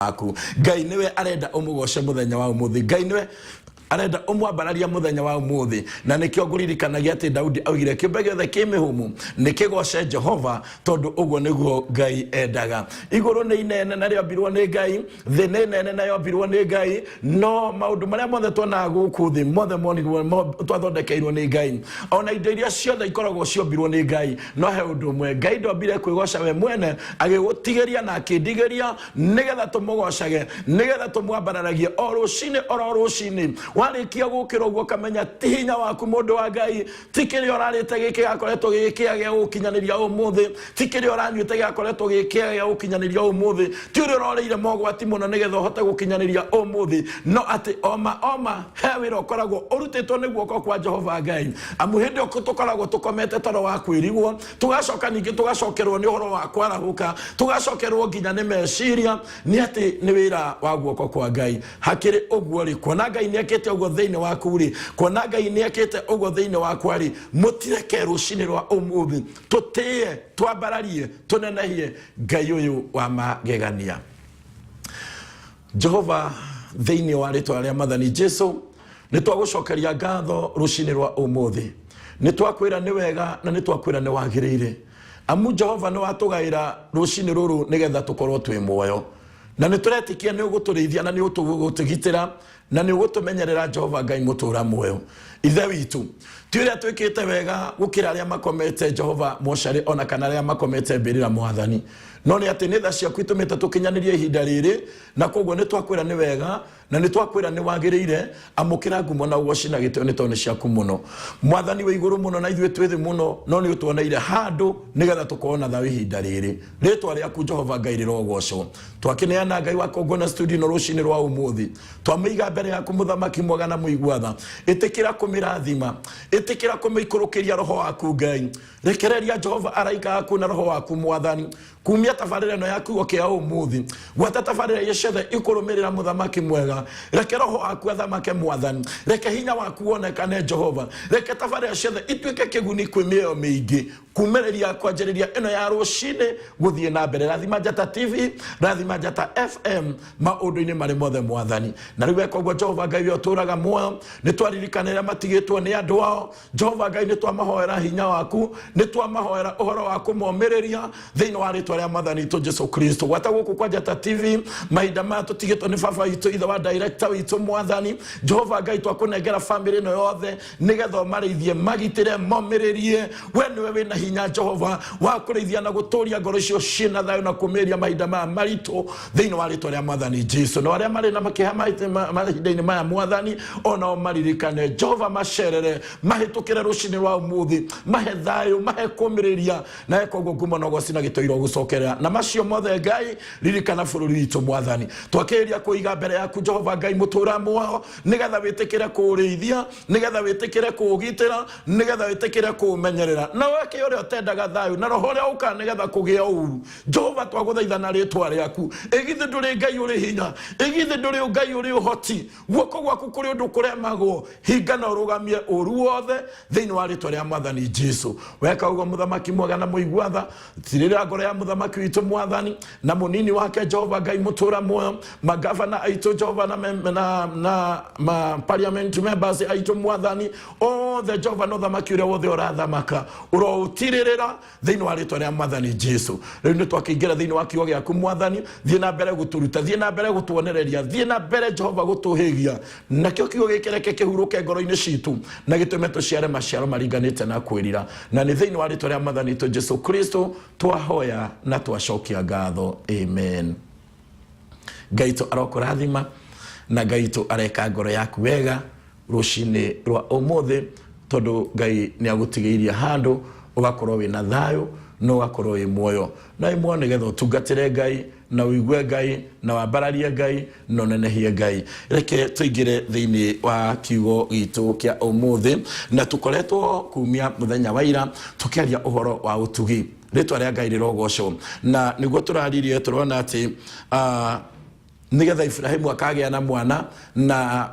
Waku Ngai niwe arenda umugoce muthenya wa umuthi. Ngai niwe arenda umwambararia muthenya wa umuthi, na nikio nguririkanagia ati Daudi augire kiumbe giothe ki mihumu ni kigoce Jehova, tondu uguo niguo Ngai endaga. Iguru ni inene na riombirwo ni Ngai, thi ni nene na yombirwo ni Ngai, no maundu maria mothe tuonaga guku thi mothe monirwo twathondekeirwo ni Ngai. Ona indo iria ciothe ikoragwo ciombirwo ni Ngai, no he undu umwe Ngai ndombire kwigoca we mwene, agigutigiria na akindigiria nigetha tumugocage, nigetha tumwambararagie o rucini oro rucini. Warikia gukira uguo ukamenya ti hinya waku, mundu wa Ngai, ti kiria urarite giki gakoretwo gikia gia gukinyaniria umuthi, ti kiria uranyuite giakoretwo gikia gia gukinyaniria umuthi, ti uria urorire mogwati muno nigetha uhote gukinyaniria umuthi, no ati oma oma he wira ukoragwo urutitwo ni guoko kwa Jehova Ngai. Amu hindi ĩyo tukoragwo tukomete toro wa kwirigwo, tugacoka ningĩ tugacokerwo nĩ ũhoro wa kwarahũka, tugacokerwo nginya nĩ meciria nĩ atĩ nĩ wĩra wa guoko kwa Ngai. Hakĩrĩ ũguo rĩ, kuona Ngai nĩ ekĩte ũguo thĩinĩ waku rĩ, kuona Ngai nĩ ekĩte ũguo thĩinĩ wakwa rĩ, mũtireke rũcinĩ rwa ũmũthĩ tũtĩe, twambararie, tũnenehie Ngai ũyũ wa magegania. Jehova, thĩinĩ wa rĩtwa rĩa Mathani Jesu, nĩ twagũcokeria ngatho rũcinĩ rwa ũmũthĩ. Nĩ twakwĩra nĩ wega na nĩ twakwĩra nĩ wagĩrĩire, amu Jehova nĩ watũgaĩra rũcinĩ rũrũ nĩgetha tũkorwo twĩ muoyo, na nĩ tũretĩkia nĩ ũgũtũrĩithia na nĩ ũgũtũgitĩra na nĩ ũgũtũmenyerera. Jehova Ngai mũtũra muoyo, Ithe witũ, ti ũrĩa twĩkĩte wega gũkĩra arĩa makomete Jehova mocarĩ ona kana arĩa makomete mbĩrĩra, Mwathani, no nĩ atĩ nĩ tha ciaku itũmĩte tũkinyanĩrie ihinda rĩrĩ, na koguo nĩ twakwĩra nĩ wega na nĩ twakwĩra nĩ wagĩrĩire. Amũkĩra ngumo na ũgoci na gĩtĩo, nĩ tondũ nĩ ciaku mũno, Mwathani. Wĩ igũrũ mũno na ithuĩ twĩ thĩ mũno, no nĩ ũtuoneire handũ nĩgetha tũkorwo na thayũ ihinda rĩrĩ. Rĩtwa rĩaku Jehova Ngai rĩrogocwo. Twakĩneana Ngai wa kongona studio ĩno rũcinĩ rwa ũmũthĩ, twamĩiga mbere yaku, Mũthamaki mwega na mũigua tha. Ĩtĩkĩra kũmĩrathima, ĩtĩkĩra kũmĩikũrũkĩria roho waku. Ngai, rekereria Jehova araika aku na roho waku, Mwathani, kumia tabarĩra ĩno ya kiugo kĩa ũmũthĩ, gwata tabarĩra iria ciothe ikũrũmĩrĩra. Mũthamaki mwega, reke roho waku athamake. Mwathani, reke hinya waku wonekane. Jehova, reke tabarĩra ciothe ituĩke kĩguni kwĩ mĩoyo mĩingĩ kumĩrĩria kwanjĩrĩria ĩno ya rũcinĩ gũthiĩ na mbere. Rathima Njata TV, rathima Njata FM maũndũ-inĩ marĩ mothe, Mwathani. Na rĩu weka ũguo, Jehova Ngai ũrĩa ũtũũraga muoyo, nĩ twaririkanĩra matigĩtwo nĩ andũ ao. Jehova Ngai, nĩ twamahoera hinya waku, nĩ twamahoera ũhoro wa kũmomĩrĩria thĩinĩ wa rĩtwa rĩa Mwathani witũ Jesu Kristo. Gwata gũkũ kwa Njata TV mahinda maya tũtigĩtwo nĩ baba witũ, ithe wa director witũ, Mwathani Jehova Ngai, twakũnengera famĩlĩ ĩno yothe nĩgetha ũmarĩithie, magitĩre, momĩrĩrie. We nĩwe wĩna hinya, Jehova, wa kũrĩithia na gũtũria ngoro icio ciĩna thayũ na kũmĩrĩria mahinda maya maritũ thĩinĩ wa rĩtwa rĩa Mwathani Jesu. Na arĩa marĩ na makĩha mahinda-inĩ maya, Mwathani, onao maririkane. Jehova, macerere, mahĩtũkĩre rũcinĩ rwa ũmũthĩ, mahe thayũ, mahe kũmĩrĩria, na eka ũguo ngumo na ũgoci na gĩtũiro gũcokerera. Na macio mothe, Ngai, ririkana bũrũri witũ. Mwathani, twakĩrĩria kũiga mbere yaku, Jehova Ngai mũtũra muoyo, nĩgetha wĩtĩkĩre kũũrĩithia, nĩgetha wĩtĩkĩre kũũgitĩra, nĩgetha wĩtĩkĩre kũũmenyerera. Na weke ũrĩa ũtendaga thayũ na roho ũrĩa ũkaga nĩgetha kũgĩa ũru, Jehova, twagũthaitha na rĩtwa rĩaku. Ĩgithĩ ndũrĩ Ngai ũrĩ hinya? Ĩgithĩ ndũrĩ Ngai ũrĩ ũhoti? Guoko gwaku kũrĩ ũndũ kũremagwo? Hinga na ũrũgamie ũru wothe thĩinĩ wa rĩtwa rĩa Mwathani Jesu. Weka ũguo, Mũthamaki mwega na mũigua tha, tirĩrĩra ngoro ya mũthamaki witũ, Mwathani, na mũnini wake. Jehova Ngai mũtũra muoyo, magavana aitũ, Jehova, na ma parliament members aitũ, Mwathani, othe, Jehova, na ũthamaki ũrĩa wothe ũrathamaka, ũroũtirĩrĩra thĩinĩ wa rĩtwa rĩa Mwathani Jesu. Rĩu nĩ twakĩingĩra thĩinĩ wa kiugo gĩaku. Mwathani, thiĩ na mbere gũtũruta, thiĩ na mbere gũtuonereria, thiĩ na mbere, Jehova, gũtũhĩgia. Nakĩo kiugo gĩkĩ reke kĩhurũke ngoro-inĩ citũ na gĩtũme tũciare maciaro maringanĩte na kwĩrira, na nĩ thĩinĩ wa rĩtwa rĩa Mwathani witũ Jesu Kristo twahoya na twacokia ngatho, amen. Ngai tũ arokũrathima na Ngai tũ areka ngoro yaku wega rũcinĩ rwa ũmũthĩ, tondũ Ngai nĩ agũtigĩirie handũ ũgakorwo wĩna thayũ na ũgakorwo wĩ muoyo, na wĩ muoyo nĩgetha ũtungatĩre Ngai na ũigue Ngai na wambararie Ngai na ũnenehie Ngai. Reke tũingĩre thĩinĩ wa kiugo gitũ kĩa ũmũthĩ, na tũkoretwo kumia mũthenya wa ira tũkĩaria ũhoro wa ũtugi. Rĩtwa rĩa Ngai rĩrogocwo. Na nĩguo tũraririe, tũrona atĩ Nĩgetha Ibrahimu akagĩa na mwana na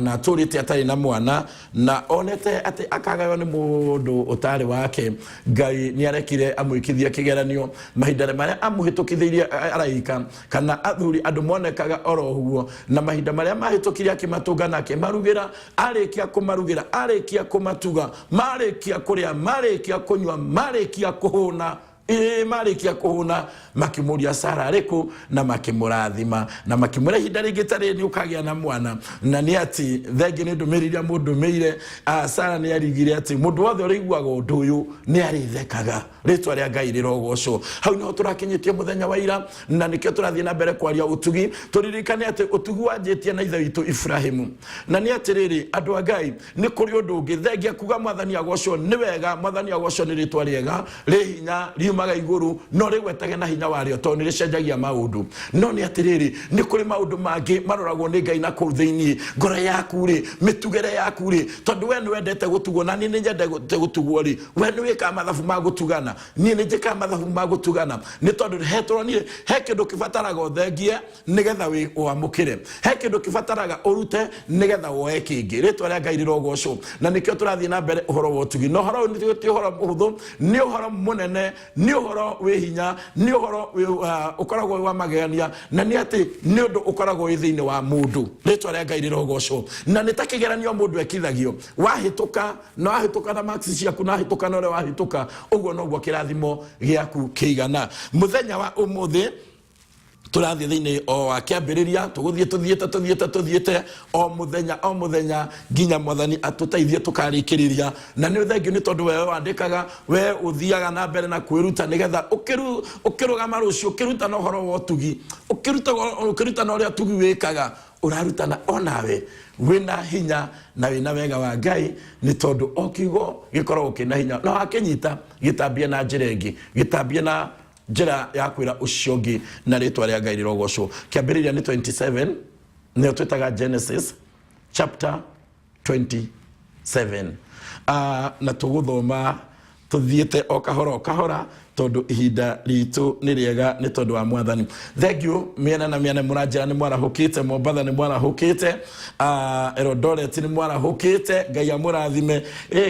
na atũrĩte atarĩ na mwana na onete atĩ akagaywo nĩ mũndũ ũtarĩ wake. Ngai nĩ arekire amwĩkithie kĩgeranio mahinda marĩa amũhĩtũkithĩirie araika kana athuri andũ monekaga oro ũguo, na mahinda marĩa mahĩtũkire akĩmatũnga na akĩmarugĩra. Arĩkia kũmarugĩra, arĩkia kũmatuga, marĩkia kũrĩa, marĩkia kũnyua, marĩkia kũhũna, ĩĩ, marĩkia kũhũna, makĩmũria Sara arĩ kũ, na makĩmũrathima na makĩmwĩra ihinda rĩngĩ tarĩ nĩ ũkagĩa na mwana. Na nĩ atĩ thengi nĩ ndũmĩrĩri iria mũndũmĩire. Sara nĩ arigire atĩ mũndũ wothe ũrĩiguaga ũndũ ũyũ nĩ arĩthekaga. Rĩtwa rĩa Ngai rĩrogocwo. Hau nĩho tũrakinyĩtie mũthenya wa ira, na nĩkĩo tũrathiĩ na mbere kwaria ũtugi. Tũririkane atĩ ũtugi wanjĩtie na ithe witũ Ibrahimu. Na nĩ atĩrĩrĩ, andũ a Ngai, nĩ kũrĩ ũndũ ũngĩ thengia kuga Mwathani agocwo. Nĩ wega, Mwathani agocwo nĩ rĩtwa rĩega rĩ hinya riumaga igũrũ, no rĩgwetage na hinya warĩo tondũ nĩ rĩcenjagia maũndũ. No nĩ atĩrĩrĩ, nĩ kũrĩ maũndũ mangĩ maroragwo nĩ Ngai na kũu thĩiniĩ, ngoro yaku rĩ, mĩtugĩre yaku rĩ, tondũ we nĩ wendete gũtugwo na niĩ nĩ nyendete gũtugwo rĩ, we nĩ wĩkaga mathabu ma gũtugana, niĩ nĩ njĩkaga mathabu ma gũtugana, nĩ tondũ he tũronire he kĩndũ kĩbataraga ũthengie nĩgetha wamũkĩre, he kĩndũ kĩbataraga ũrute nĩgetha woe kĩngĩ. Rĩtwa rĩa Ngai rĩrogocwo. Na nĩkĩo tũrathiĩ na mbere ũhoro wa ũtugi, na ũhoro ũyũ ti ũhoro mũhũthũ, nĩ ũhoro mũnene, nĩ ũhoro wĩ hinya, nĩ ũhoro ũkoragwo wĩ wa magegania, na nĩ atĩ nĩ ũndũ ũkoragwo wĩ thĩinĩ wa mũndũ. Rĩtwa rĩa Ngai rĩrogocwo. Na nĩ ta kĩgeranio mũndũ ekithagio, wahĩtũka na wahĩtũka na marks ciaku, na wahĩtũka na ũrĩa wahĩtũka, ũguo noguo kĩrathimo gĩaku kĩigana. Mũthenya wa ũmũthĩ tũrathiĩ thĩinĩ o wa kĩambĩrĩria, tũgũthiĩ tũthiĩte tũthiĩte tũthiĩte o mũthenya o mũthenya nginya Mwathani atũteithie tũkarĩkĩrĩria. Na nĩ thengiũ nĩ tondũ wewe wandĩkaga, we ũthiaga na mbere na kwĩruta nĩgetha ũkĩrũgama rũciũ ũkĩrutana ũhoro wa ũtugi, ũkĩrutana ũrĩa ũtugi wĩkaga, ũrarutana onawe wĩna hinya na wĩna wega wa Ngai, nĩ tondũ o kiugo gĩkoragwo kĩna hinya na wakĩnyita gĩtambie na njĩra ĩngĩ, gĩtambie na njĩra ya kwĩra ũcio ũngĩ, na rĩtwa rĩa Ngai rĩrogocwo. Kĩambĩrĩria nĩ 27, nĩyo twĩtaga Genesis chapter 27. Na tũgũthoma tũthiĩte o kahora o kahora tondũ ihinda ritũ nĩ rĩega nĩ tondũ wa Mwathani. Thank you mĩena na mĩena mũranjĩra nĩ mwarahũkĩte. Mombatha nĩ mwarahũkĩte, Eldoret nĩ mwarahũkĩte, Ngai amũrathime.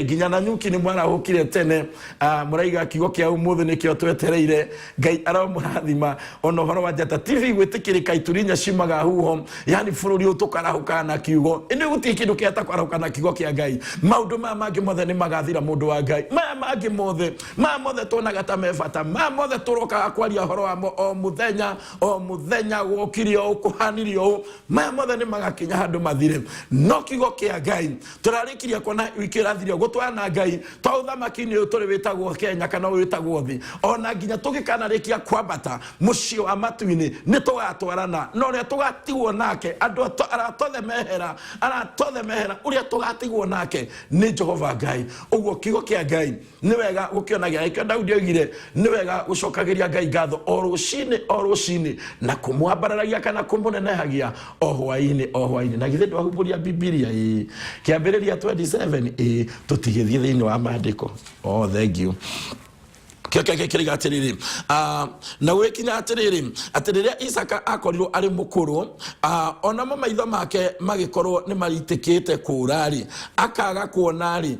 Nginya Nanyuki nĩ mwarahũkire tene. Mũraiga kiugo kĩa ũmũthĩ nĩkĩo twetereire. Ngai aromũrathima. Ona ũhoro wa Njata TV gwĩtĩkĩrĩka, iturinya ciumaga huho, yani bũrũri ũyũ tũkarahũka na kiugo. Ĩndĩ gũtirĩ kĩndũ kĩhota kwarahũka na kiugo kĩa Ngai. Maũndũ maya mangĩ mothe nĩ magathira, mũndũ wa Ngai. Maya mangĩ mothe, maya mothe tuonaga ta me bata, maya mothe tũrokaga kwaria ũhoro wamo o mũthenya o mũthenya, gwokire ũũ, kũhanire ũũ, maya mothe nĩ magakinya handũ mathire. No kiugo kĩa Ngai tũrarĩkirie kuona wiki ĩrathire gũtwana na Ngai to ũthamaki-inĩ ũyũ tũrĩ wĩtagwo Kenya kana ũyũ wĩtagwo thĩ, ona nginya tũgĩkanarĩkia kwambata mũciĩ wa matu-inĩ nĩ tũgatwarana na ũrĩa tũgatigwo nake. Andũ aratothe mehera, aratothe mehera, ũrĩa tũgatigwo nake nĩ Jehova Ngai. Ũguo kiugo kĩa Ngai nĩ wega gũkĩonagia. Gĩkĩo Daudi oigire nĩ wega gũcokagĩria Ngai ngatho o rũcinĩ o rũcinĩ, na kũmwambararagia kana kũmũnenehagia o hwaĩ-inĩ o hwaĩ-inĩ. Na githĩ ndwahumbũria Bibilia? Ĩĩ, kĩambĩrĩria 27. Ĩĩ, tũtigĩthiĩ thĩinĩ wa maandĩko. Oh, thank you. Kĩo kĩake kĩrĩga atĩrĩrĩ, na gwĩkinya atĩrĩrĩ, atĩ rĩrĩa Isaka akorirwo arĩ mũkũrũ, onamo maitho make magĩkorwo nĩ maritĩkĩte kũũra-rĩ, akaga kuona-rĩ,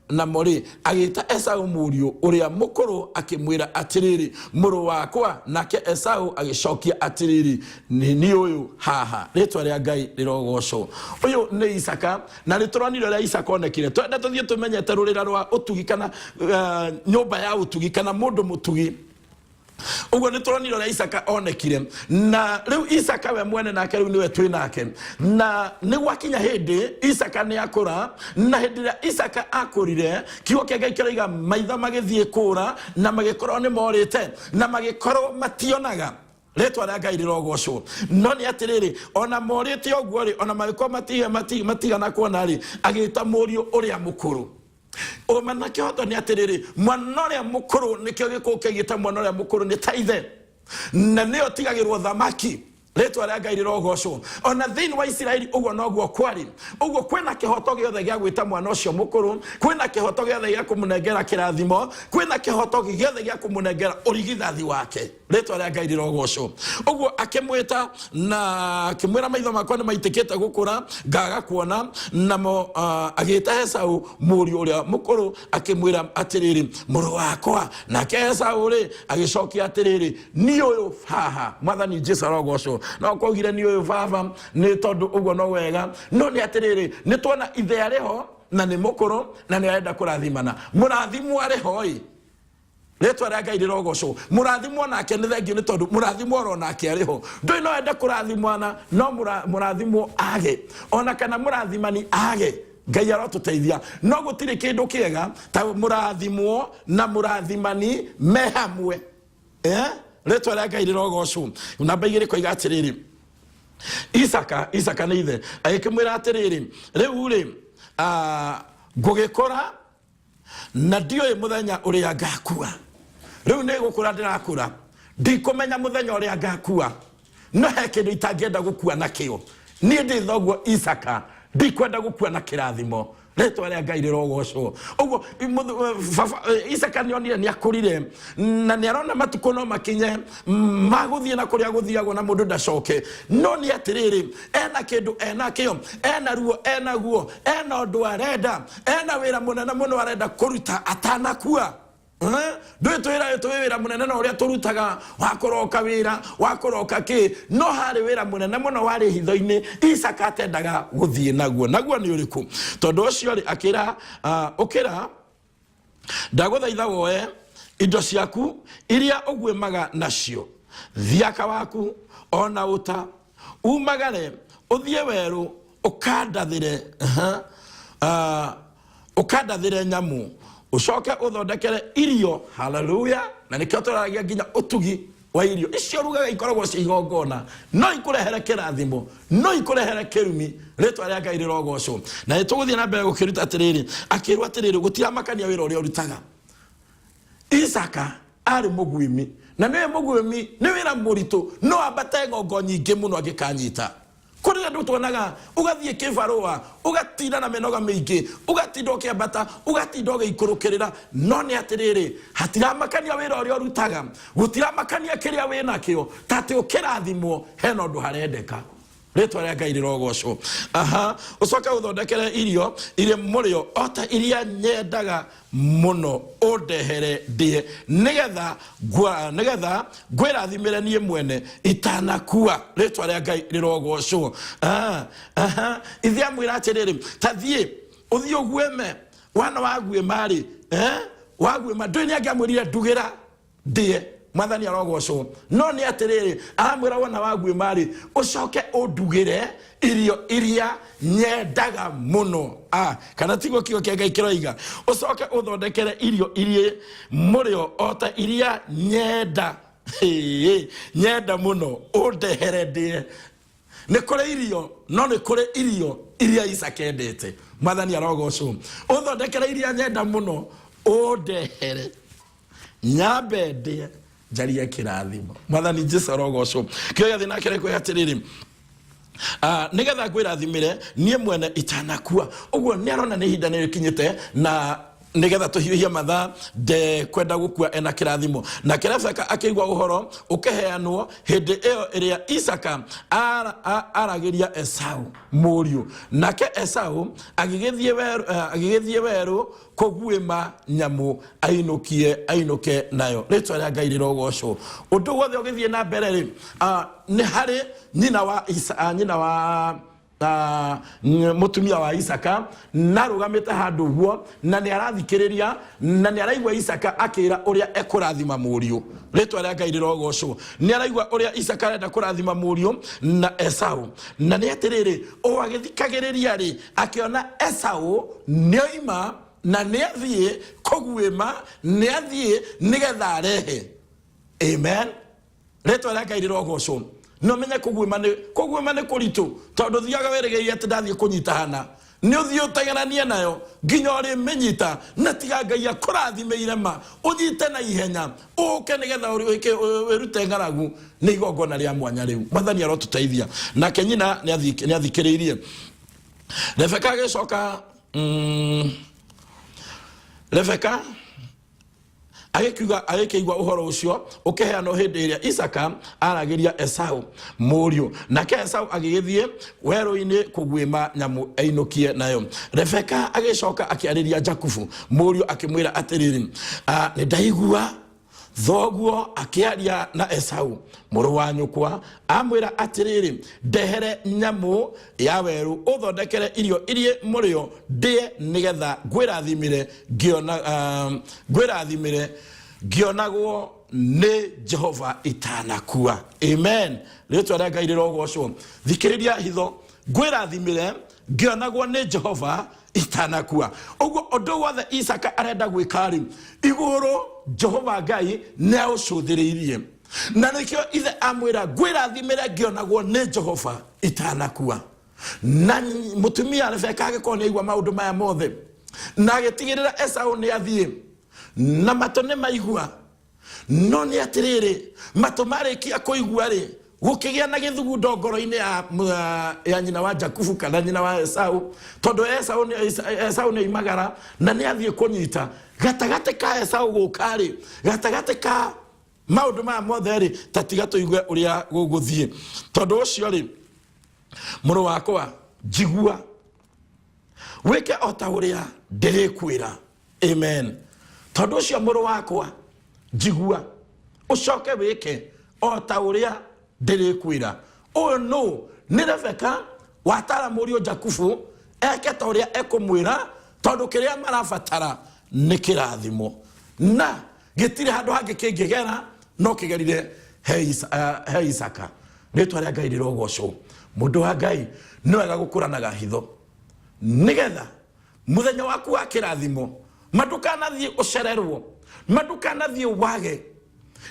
namo rĩ, agĩta Esau mũriũ ũrĩa mũkũrũ akĩmwĩra atĩrĩrĩ, mũrũ wakwa. Nake Esau agĩcokia atĩrĩrĩ, nĩ niĩ ũyũ haha. Rĩtwa rĩa Ngai rĩrogocwo. Ũyũ nĩ Isaka, na nĩ tũronire ũrĩa Isaka onekire. Twenda tũthiĩ tũmenyete rũrĩra rwa ũtugi kana nyũmba ya ũtugi kana mũndũ mũtugi. Ũguo nĩ tũronire ũrĩa Isaka onekire, na rĩu Isaka we mwene nake rĩu nĩwe twĩ nake. Na nĩ gwakinya hĩndĩ Isaka nĩ akũra, na hĩndĩ ĩrĩa Isaka akũrire, kiugo kĩa Ngai kĩroiga maitho magĩthiĩ kũra na magĩkorwo nĩ morĩte na magĩkorwo mationaga. Rĩtwa rĩa Ngai rĩrogocwo. No nĩ atĩrĩrĩ, ona morĩte ũguo rĩ, ona magĩkorwo matigana kuona rĩ, agĩta mũriũ ũrĩa mũkũrũ. Ũma na kĩhoto nĩ atĩrĩrĩ, mwana ũrĩa mũkũrũ, nĩkĩo gĩkũyũ kĩaigĩte mwana ũrĩa mũkũrũ nĩ ta ithe, na nĩyo tigagĩrwo thamaki. Rĩtwa rĩa Ngai rĩrogocwo. Ona thĩinĩ wa Isiraeli ũguo noguo kwarĩ. Ũguo kwĩna kĩhoto gĩothe gĩa gwĩta mwana ũcio mũkũrũ, kwĩna kĩhoto gĩothe gĩa kũmũnengera kĩrathimo, kwĩna kĩhoto gĩothe gĩa kũmũnengera ũrigithathi wake. Rĩtwa rĩa Ngai rĩrogocwo. Ũguo akĩmwĩta na akĩmwĩra, maitho makwa nĩ maitĩkĩte gũkũra ngaga kuona. Namo agĩta Esau mũriũ ũrĩa mũkũrũ akĩmwĩra atĩrĩrĩ, mũrũ wakwa. Nake Esau rĩ agĩcokia atĩrĩrĩ, niĩ ũyũ haha. Mwathani Jesu arogocwo. No kwaugire niĩ ũyũ baba nĩ tondũ ũguo no wega, no nĩ atĩrĩrĩ, nĩ tuona ithe arĩ ho na nĩ mũkũrũ na nĩ arenda kũrathimana. Mũrathimwo arĩ ho ĩ, rĩtwa rĩa Ngai rĩrogocwo. Mũrathimwo nake nĩ thengiũ nĩ tondũ mũrathimwo oro nake arĩ ho. Ndũĩ no ende kũrathimwana no mũrathimwo age, ona kana mũrathimani age. Ngai arotũteithia. No gũtirĩ kĩndũ kĩega ta mũrathimwo na mũrathimani me hamwe. Rĩtwa rĩa Ngai rĩrogocwo. Namba 2 koiga atĩrĩrĩ, Isaka nĩ ithe agĩkĩmwĩra atĩrĩrĩ, rĩu rĩ ngũgĩkũra na ndiũĩ mũthenya ũrĩa ngakua. Rĩu nĩ gũkũra ndĩrakũra, ndikũmenya mũthenya ũrĩa ngakua, no he kĩndũ itangĩenda gũkua nakĩo. Niĩ ndĩ thoguo Isaka, ndikwenda gũkua na kĩrathimo. Rĩtwa rĩa Ngai rĩrogocwo. Ũguo baba Isaka nĩ onire nĩ akũrire na nĩ arona matukũ no makinye magũthiĩ na kũrĩa gũthiagwo na mũndũ ndacoke. No nĩ atĩrĩrĩ, ena kĩndũ enakĩo, ena ruo enaguo, ena ũndũ arenda, ena wĩra mũnene mũno arenda kũruta atanakua. Ndũĩ twĩra twĩ wĩra mũnene na ũrĩa tũrutaga wa kũroka wĩra wa kũroka kĩ, no harĩ wĩra mũnene mũno warĩ hitho-inĩ Isaka atendaga gũthiĩ naguo. Naguo nĩ ũrĩkũ? Tondũ ũcio rĩ akĩra, ũkĩra, ndagũthaitha woe indo ciaku iria ũguĩmaga nacio, thiaka waku ona ũta, umagare ũthiĩ werũ ũkandathĩre, ũkandathĩre nyamũ, ũcoke ũthondekere irio. Haleluya! Na nĩkĩo tũraragia nginya ũtugi wa irio icio rugaga ikoragwo cia igongona, no ikũrehere kĩrathimo, no ikũrehere kĩrumi. Rĩtwa rĩa Ngai rĩrogocwo. Na nĩ tũgũthiĩ na mbere gũkĩruta atĩrĩrĩ, akĩrwo atĩrĩrĩ, gũtiramakania wĩra ũrĩa ũrutaga. Isaka arĩ mũguĩmi, na nĩwe mũguĩmi nĩ wĩra mũritũ, no ambate ng'ongo nyingĩ mũno angĩkanyita. Kũrĩ andũ tuonaga ũgathiĩ kĩbarũa, ũgatinda na mĩnoga mĩingĩ, ũgatinda ũkĩambata, ũgatinda ũgĩikũrũkĩrĩra, no nĩ atĩrĩrĩ, hatiramakania wĩra ũrĩa ũrutaga, gũtiramakania kĩrĩa wĩ nakĩo, ta atĩ ũkĩrathimwo hena ũndũ harendeka. Rĩtwa rĩa Ngai rĩrogocwo. Aha, ũcoke ũthondekere irio irĩ mũrĩo o ta iria nyendaga mũno, ũndehere ndĩe, nĩgetha nĩgetha ngwĩrathimĩre niĩ mwene itanakua. Rĩtwa rĩa Ngai rĩrogocwo. Aha, ithe amwĩra atĩrĩrĩ, ta thiĩ ũthiĩ ũguĩme. Wana waguĩma rĩ, waguĩma ndũĩ nĩ angĩamwĩrire ndugĩra ndĩe. Mwathani arogocwo. No nĩ atĩrĩrĩ, aramwĩra wona waguĩma rĩ, ũcoke ũndugĩre irio iria nyendaga mũno. Kana tiguo kiugo kĩa Ngai kĩroiga, ũcoke ũthondekere irio iria mũrĩo o ta iria nyenda, hĩĩ, nyenda mũno, ũndehere ndĩe. Nĩ kũrĩ irio, no nĩ kũrĩ irio iria Isaka endete. Mwathani arogocwo. Ũthondekere iria nyenda mũno, ũndehere nyambe ndĩe, njarie kĩrathimo. Mwathani Jesu arogocwo. Kĩo gĩathiĩ nake rĩkwĩra atĩrĩrĩ, nĩgetha ngwĩrathimĩre niĩ mwene itanakua. Ũguo nĩ arona nĩ ihinda nĩ rĩkinyĩte, na nĩgetha tũhiũhie mathaa, ndekwenda gũkua ena kĩrathimo. Nake Rebeka akĩigua ũhoro ũkĩheanwo hĩndĩ ĩyo ĩrĩa Isaka aragĩria Esau mũriũ. Nake Esau agĩgĩthiĩ werũ kũguĩma nyamũ ainũkie ainũke nayo. Rĩtwa rĩa Ngai rĩrogocwo. Ũndũ wothe ũgĩthiĩ na mbere rĩ, nĩ harĩ nyina wa Isa, nyina wa mũtumia wa Isaka narũgamĩte handũ ũguo, na nĩ arathikĩrĩria na nĩ araigua Isaka akĩra ũrĩa ekũrathima mũriũ. Rĩtwa rĩa Ngai rĩrogocwo. Nĩ araigua ũrĩa Isaka arenda kũrathima mũriũ na Esau, na nĩ atĩrĩrĩ, o agĩthikagĩrĩria rĩ, akĩona Esau nĩoima na nĩathiĩ kũguĩma, nĩathiĩ nĩgetha arehe. Amen. Rĩtwa rĩa Ngai rĩrogocwo. No menye kũguĩma nĩ kũritũ, tondũ thiaga wĩrĩgĩrĩire atĩ ndathiĩ kũnyita hana. Nĩ ũthiĩ ũtegeranie nayo nginya ũrĩmĩnyita, na tiga Ngai akũrathimĩire ma ũnyite na ihenya ũke nĩgetha wĩrute ng'aragu. Nĩ igongona rĩa mwanya rĩu. Mwathani arotũteithia. Nake nyina nĩ athikĩrĩirie Rebeka. Agĩcoka Rebeka agĩkiuga, agĩkĩigua ũhoro ũcio ũkĩheanwo hĩndĩ ĩrĩa Isaka aragĩria Esau mũriũ. Nake Esau agĩgĩthiĩ werũ-inĩ kũguĩma nyamũ ainũkie nayo. Rebeka agĩcoka akĩarĩria Jakubu mũriũ, akĩmwĩra atĩrĩrĩ, "Ah, nĩ ndaigua thoguo akĩaria na Esau mũrũ wa nyũkwa, amwĩra atĩrĩrĩ, 'Ndehere nyamũ ya werũ, ũthondekere irio irie mũrĩo ndĩe, nĩgetha ngwĩrathimĩre ngĩona, ngwĩrathimĩre ngĩonagwo nĩ Jehova itanakua." Amen. Rĩtwa rĩa Ngai rĩrogocwo. Thikĩrĩria hitho, ngwĩrathimĩre ngĩonagwo nĩ Jehova itanakua. Ũguo ũndũ wothe Isaka arenda gwĩka rĩ, igũrũ Jehova Ngai nĩ aũcũthĩrĩirie, na nĩkĩo ithe amwĩra, "Ngwĩrathimĩre ngĩonagwo nĩ Jehova itanakua." Na mũtumia Rebeka agĩkorwo nĩ aigua maũndũ maya mothe na agĩtigĩrĩra Esau nĩ athiĩ, na matũ nĩ maigua. No nĩ atĩrĩrĩ, matũ marĩkia kũigua rĩ, gũkĩgĩa na gĩthugundo ngoro-inĩ ya nyina wa Jakubu kana nyina wa Esau, tondũ Esau nĩ oimagara na nĩ athiĩ kũnyita. Gatagatĩ ka Esau gũka rĩ, gatagatĩ ka maũndũ maya mothe rĩ, ta tiga tũigue ũrĩa gũgũthiĩ. Tondũ ũcio rĩ, mũrũ wakwa, njigua, wĩke o ta ũrĩa ndĩrĩkwĩra. Amen. Tondũ ũcio, mũrũ wakwa, njigua, ũcoke wĩke o ta ũrĩa ndĩrĩkwĩra. Ũyũ nũ? Nĩ Rebeka watara mũriũ Jakubu eke ta ũrĩa ekũmwĩra, tondũ kĩrĩa marabatara nĩ kĩrathimo, na gĩtirĩ handũ hangĩ kĩngĩgera no kĩgerire he Isaka. Rĩtwa rĩa Ngai rĩrogocwo. Mũndũ wa Ngai, nĩ wega gũkũranaga hitho, nĩgetha mũthenya waku wa kĩrathimo ma ndũkanathiĩ ũcererwo, ma ndũkanathiĩ wage,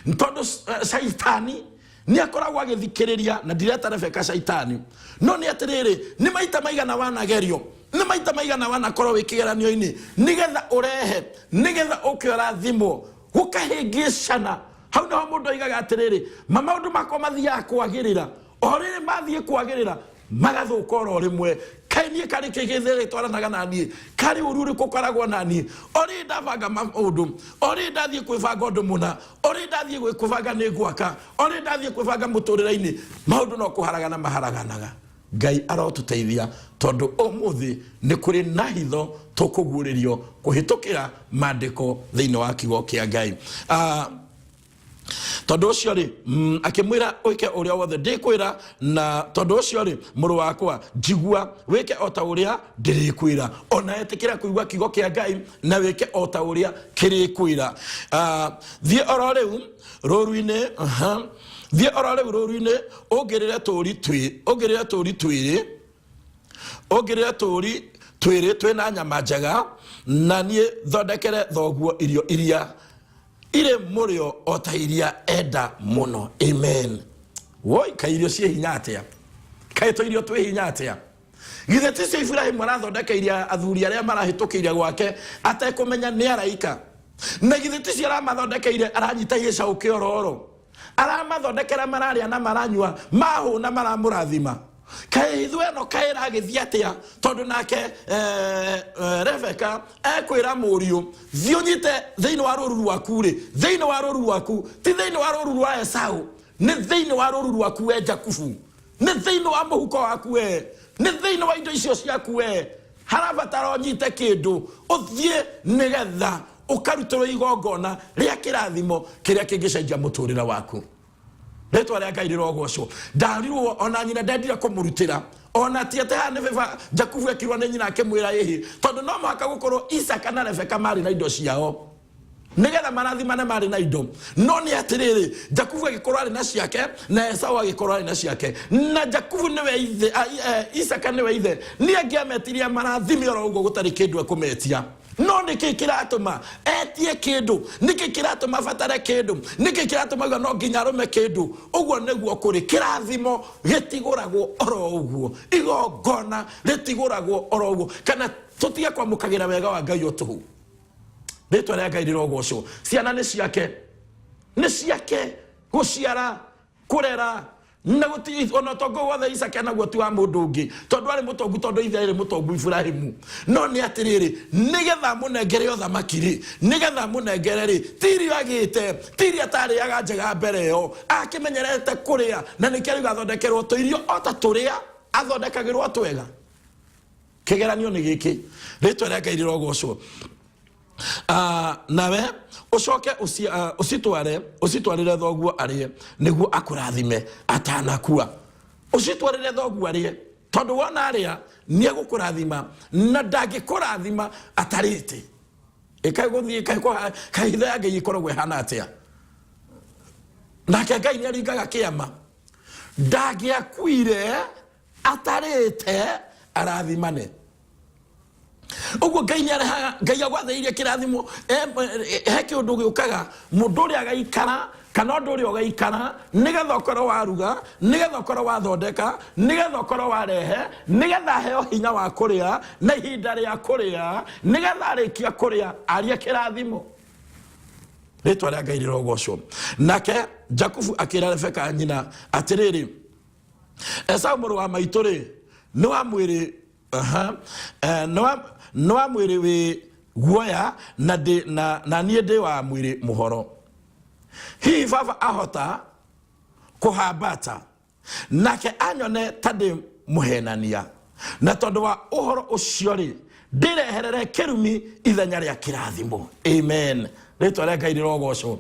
tondũ caitani nĩ akoragwo agĩthikĩrĩria. Na ndireta Rebeka caitani, no nĩ atĩrĩrĩ, nĩ maita maigana wanagerio, nĩ maita maigana wanakorwo wĩ kĩgeranio-inĩ, nĩgetha ũrehe, nĩgetha ũke ũrathimwo, gũkahĩngĩcana. Hau nĩho mũndũ oigaga atĩrĩrĩ, ma maũndũ makwa mathiaga kwagĩrĩra, o rĩrĩ mathiĩ kwagĩrĩra magathũka oro rĩmwe. Kaĩ niĩ karĩ kĩgĩthĩ gĩtwaranaga na niĩ? Karĩ ũru ũrĩkũ ũkoragwo na niĩ? O rĩrĩ ndabanga maũndũ, o rĩrĩ ndathiĩ kwĩbanga ũndũ mũna, o rĩrĩ ndathiĩ kwĩbanga nĩ ngwaka, o rĩrĩ ndathiĩ kwĩbanga mũtũrĩre-inĩ, maũndũ no kũharagana maharaganaga. Ngai arotũteithia, tondũ ũmũthĩ nĩ kũrĩ na hitho tũkũguũrĩrio kũhĩtũkĩra maandĩko thĩinĩ wa kiugo kĩa Ngai. Tondũ ũcio rĩ, akĩmwĩra, "Wĩke ũrĩa wothe ndĩkwĩra." Na tondũ ũcio rĩ, mũrũ wakwa, njigua, wĩke o ta ũrĩa ndĩrĩkwĩra. Ona ĩtĩkĩra kũigua kiugo kĩa Ngai na wĩke o ta ũrĩa kĩrĩkwĩra. Thiĩ oro rĩu rũru-inĩ, aha, thiĩ oro rĩu rũru-inĩ, ũngĩrĩre tũũri twĩrĩ twĩna nyama njega, na niĩ thondekere thoguo irio iria irĩ mũrĩo o ta iria enda mũno. Amen. Woi, kaĩ irio ciĩ hinya atĩa? Kaĩ tũ irio twĩ hinya atĩa? Githĩ ticio Iburahimu arathondekeirie athuri arĩa marahĩtũkĩire gwake atekũmenya nĩ araika? Na githĩ ticio aramathondekeire, aranyita gĩcaũ kĩororo, aramathondekera, mararĩa na maranyua, mahũna, maramũrathima? Kaĩ hitho ĩno kaĩ ĩragĩthiĩ atĩa? Tondũ nake Rebeka ekwĩra mũriũ, "Thiĩ ũnyite thĩinĩ wa rũru rwaku rĩ, thĩinĩ wa rũru rwaku, ti thĩinĩ wa rũru rwa Esau, nĩ thĩinĩ wa rũru rwaku we Jakubu, nĩ thĩinĩ wa mũhuko waku we, nĩ thĩinĩ wa indo icio ciaku we, harabatara ũnyite kĩndũ ũthiĩ nĩgetha ũkarutĩrwo igongona rĩa kĩrathimo kĩrĩa kĩngĩcenjia mũtũrĩre waku." Rĩtwa rĩa Ngai rĩrogocwo. Ndarirwo ona nyina ndendire kũmũrutĩra, ona ti atĩ haha nĩ beba Jakubu ekirwo nĩ nyina akĩmwĩra ĩhĩ, tondũ no mũhaka gũkorwo Isaka na Rebeka marĩ na indo ciao nĩgetha marathimane, marĩ na indo. No nĩ atĩrĩrĩ, Jakubu agĩkorwo arĩ na ciake na Esau agĩkorwo arĩ na ciake, na Jakubu nĩwe ithe, Isaka nĩwe ithe, nĩ angĩametirie marathime oro ũguo gũtarĩ kĩndũ ekũmetia. No nĩkĩ kĩratũma etie kĩndũ? Nĩkĩ kĩratũma abatare kĩndũ? Nĩkĩ kĩratũma auga no nginya arũme kĩndũ? Ũguo nĩguo kũrĩ. Kĩrathimo gĩtigũragwo oro ũguo, igongona rĩtigũragwo oro ũguo, kana tũtige kwamũkagĩra wega wa Ngai o tũhũ. Rĩtwa rĩa Ngai rĩrogocwo. Ciana nĩ ciake, nĩ ciake gũciara, kũrera na gũti ona ũtonga ũyũ wothe Isaka naguo ti wa mũndũ ũngĩ, tondũ arĩ mũtongu, tondũ ithe arĩ mũtongu Iburahimu. No nĩ atĩrĩrĩ, nĩgetha amũnengere ũthamaki rĩ, nĩgetha amũnengere rĩ, ti irio agĩte, ti irio atarĩaga njega mbere ĩyo, akĩmenyerete kũrĩa, na nĩkĩo rĩu athondekerwo tũirio o ta tũrĩa athondekagĩrwo twega. Kĩgeranio nĩ gĩkĩ, rĩtwa rĩa Ngai rĩrogocwo. Nawe ũcoke ũcitware, ũcitwarĩre thoguo arĩe, nĩguo akũrathime atanakua. Ũcitwarĩre thoguo arĩe, tondũ wona arĩa nĩ egũkũrathima, na ndangĩkũrathima atarĩte. Ĩkaĩ gũthiĩ, ĩkaĩ kũha, kaĩ hitho ya Ngai ĩkoragwo ĩhana atĩa? Nake Ngai nĩ aringaga kĩama. Ndangĩakuire atarĩte arathimane. Ũguo Ngai nĩ arehaga, Ngai agwathĩrĩirie kĩrathimo. He kĩũndũ gĩũkaga mũndũ ũrĩa agaikara, kana ũndũ ũrĩa ũgaikara, nĩgetha ũkorwo waruga, nĩgetha ũkorwo wathondeka, nĩgetha ũkorwo warehe, nĩgetha aheo hinya wa kũrĩa na ihinda rĩa kũrĩa, nĩgetha arĩkia kũrĩa arie kĩrathimo. Rĩtwa rĩa Ngai rĩrogocwo. Nake Jakubu akĩra Rebeka nyina atĩrĩrĩ, Esau mũrũ wa maitũ rĩ, nĩ wa mwĩrĩ, aha, nĩ wa mwĩrĩ wĩ guoya, na ndĩ, na, na niĩ ndĩ wa mwĩrĩ mũhoro. Hihi baba ahota kũhambata nake anyone ta ndĩ mũhenania, na tondũ wa ũhoro ũcio rĩ, ndĩreherere kĩrumi ithenya rĩa kĩrathimo. Amen. Rĩtwa rĩa Ngai rĩrogocwo.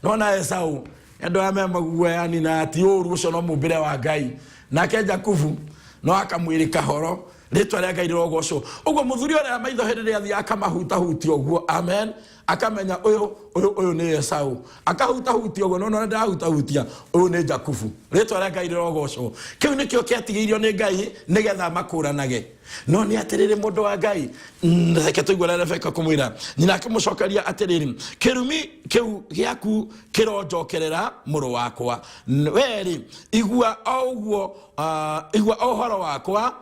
Nona Esau andũ aya me maguoyani na ti ũru ũcio no mũmbĩre wa Ngai. Nake Jakubu no akamwĩrĩ kahoro. Rĩtwa rĩa Ngai rĩrogocwo. Ũguo mũthuri ũrĩa maitho hĩndĩ ĩrĩa athiĩ akamahutahutia ũguo. Amen. Akamenya ũyũ, ũyũ, ũyũ nĩ Esau. Akahutahutia ũguo, no nona ndahutahutia, ũyũ nĩ Jakubu. Rĩtwa rĩa Ngai rĩrogocwo. Kĩu nĩkĩo kĩatigĩirio nĩ Ngai nĩgetha makũranage. No nĩ atĩrĩrĩ, mũndũ wa Ngai, reke tũigue ũrĩa Rebeka kũmwĩra. Nyina akĩmũcokeria atĩrĩrĩ, kĩrumi kĩu gĩaku kĩronjokerera mũrũ wakwa. We-rĩ, igua o ũguo, igua o ũhoro wakwa,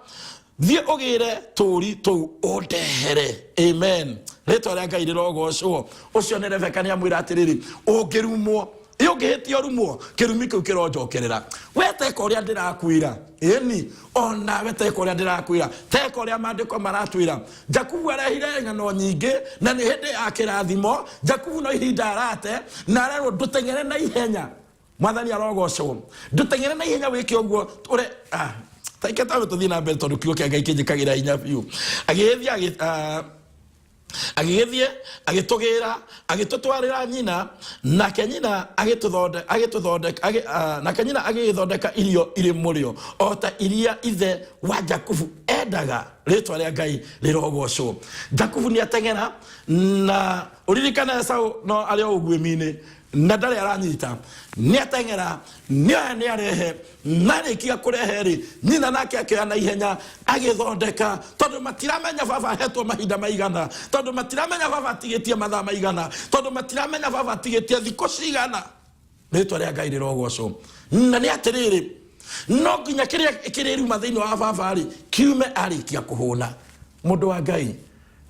thiĩ ũgĩre tũũri tũu ũndehere. Amen. Rĩtwa rĩa Ngai rĩrogocwo. Ũcio nĩ Rebeka nĩ amwĩra atĩrĩrĩ, ũngĩrumwo, ĩ ũngĩhĩtia ũrumwo, kĩrumi kĩu kĩronjokerera. We teka ũrĩa ndĩrakwĩra. Ĩni, onawe teka ũrĩa ndĩrakwĩra, teka ũrĩa maandĩko maratwĩra. Jakubu arehire ng'ano nyingĩ, na nĩ hĩndĩ ya kĩrathimo. Jakubu no ihinda arate, na arerwo ndũteng'ere na ihenya. Mwathani arogocwo. Ndũteng'ere na ihenya wĩke ũguo ũre, reke twambe tũthiĩ na mbere tondũ kiugo kĩa Ngai kĩnjĩkagĩra hinya biũ. Agĩgĩthiĩ agĩgĩthiĩ agĩtũgĩra, agĩtũtwarĩra nyina, nake nyina agĩtũthonde-, agĩtũthondeka, agĩ-, nake nyina agĩgĩthondeka irio irĩ mũrĩo o ta iria ithe wa Jakubu endaga. Rĩtwa rĩa Ngai rĩrogocwo. Jakubu nĩ ateng'era, na ũririkane Esau no arĩ o ũguĩmi-inĩ na ndarĩ aranyita. Nĩ ateng'era, nĩ oya, nĩ arehe, na arĩkia kũrehe rĩ, nyina nake akĩoya na ihenya agĩthondeka, tondũ matiramenya baba ahetwo mahinda maigana, tondũ matiramenya baba atigĩtie mathaa maigana, tondũ matiramenya baba atigĩtie thikũ cigana. Rĩtwa rĩa Ngai rĩrogocwo. Na nĩ atĩrĩrĩ, no nginya kĩrĩa kĩrĩruma thĩinĩ wa baba rĩ, kiume arĩkia kũhũna. Mũndũ wa Ngai,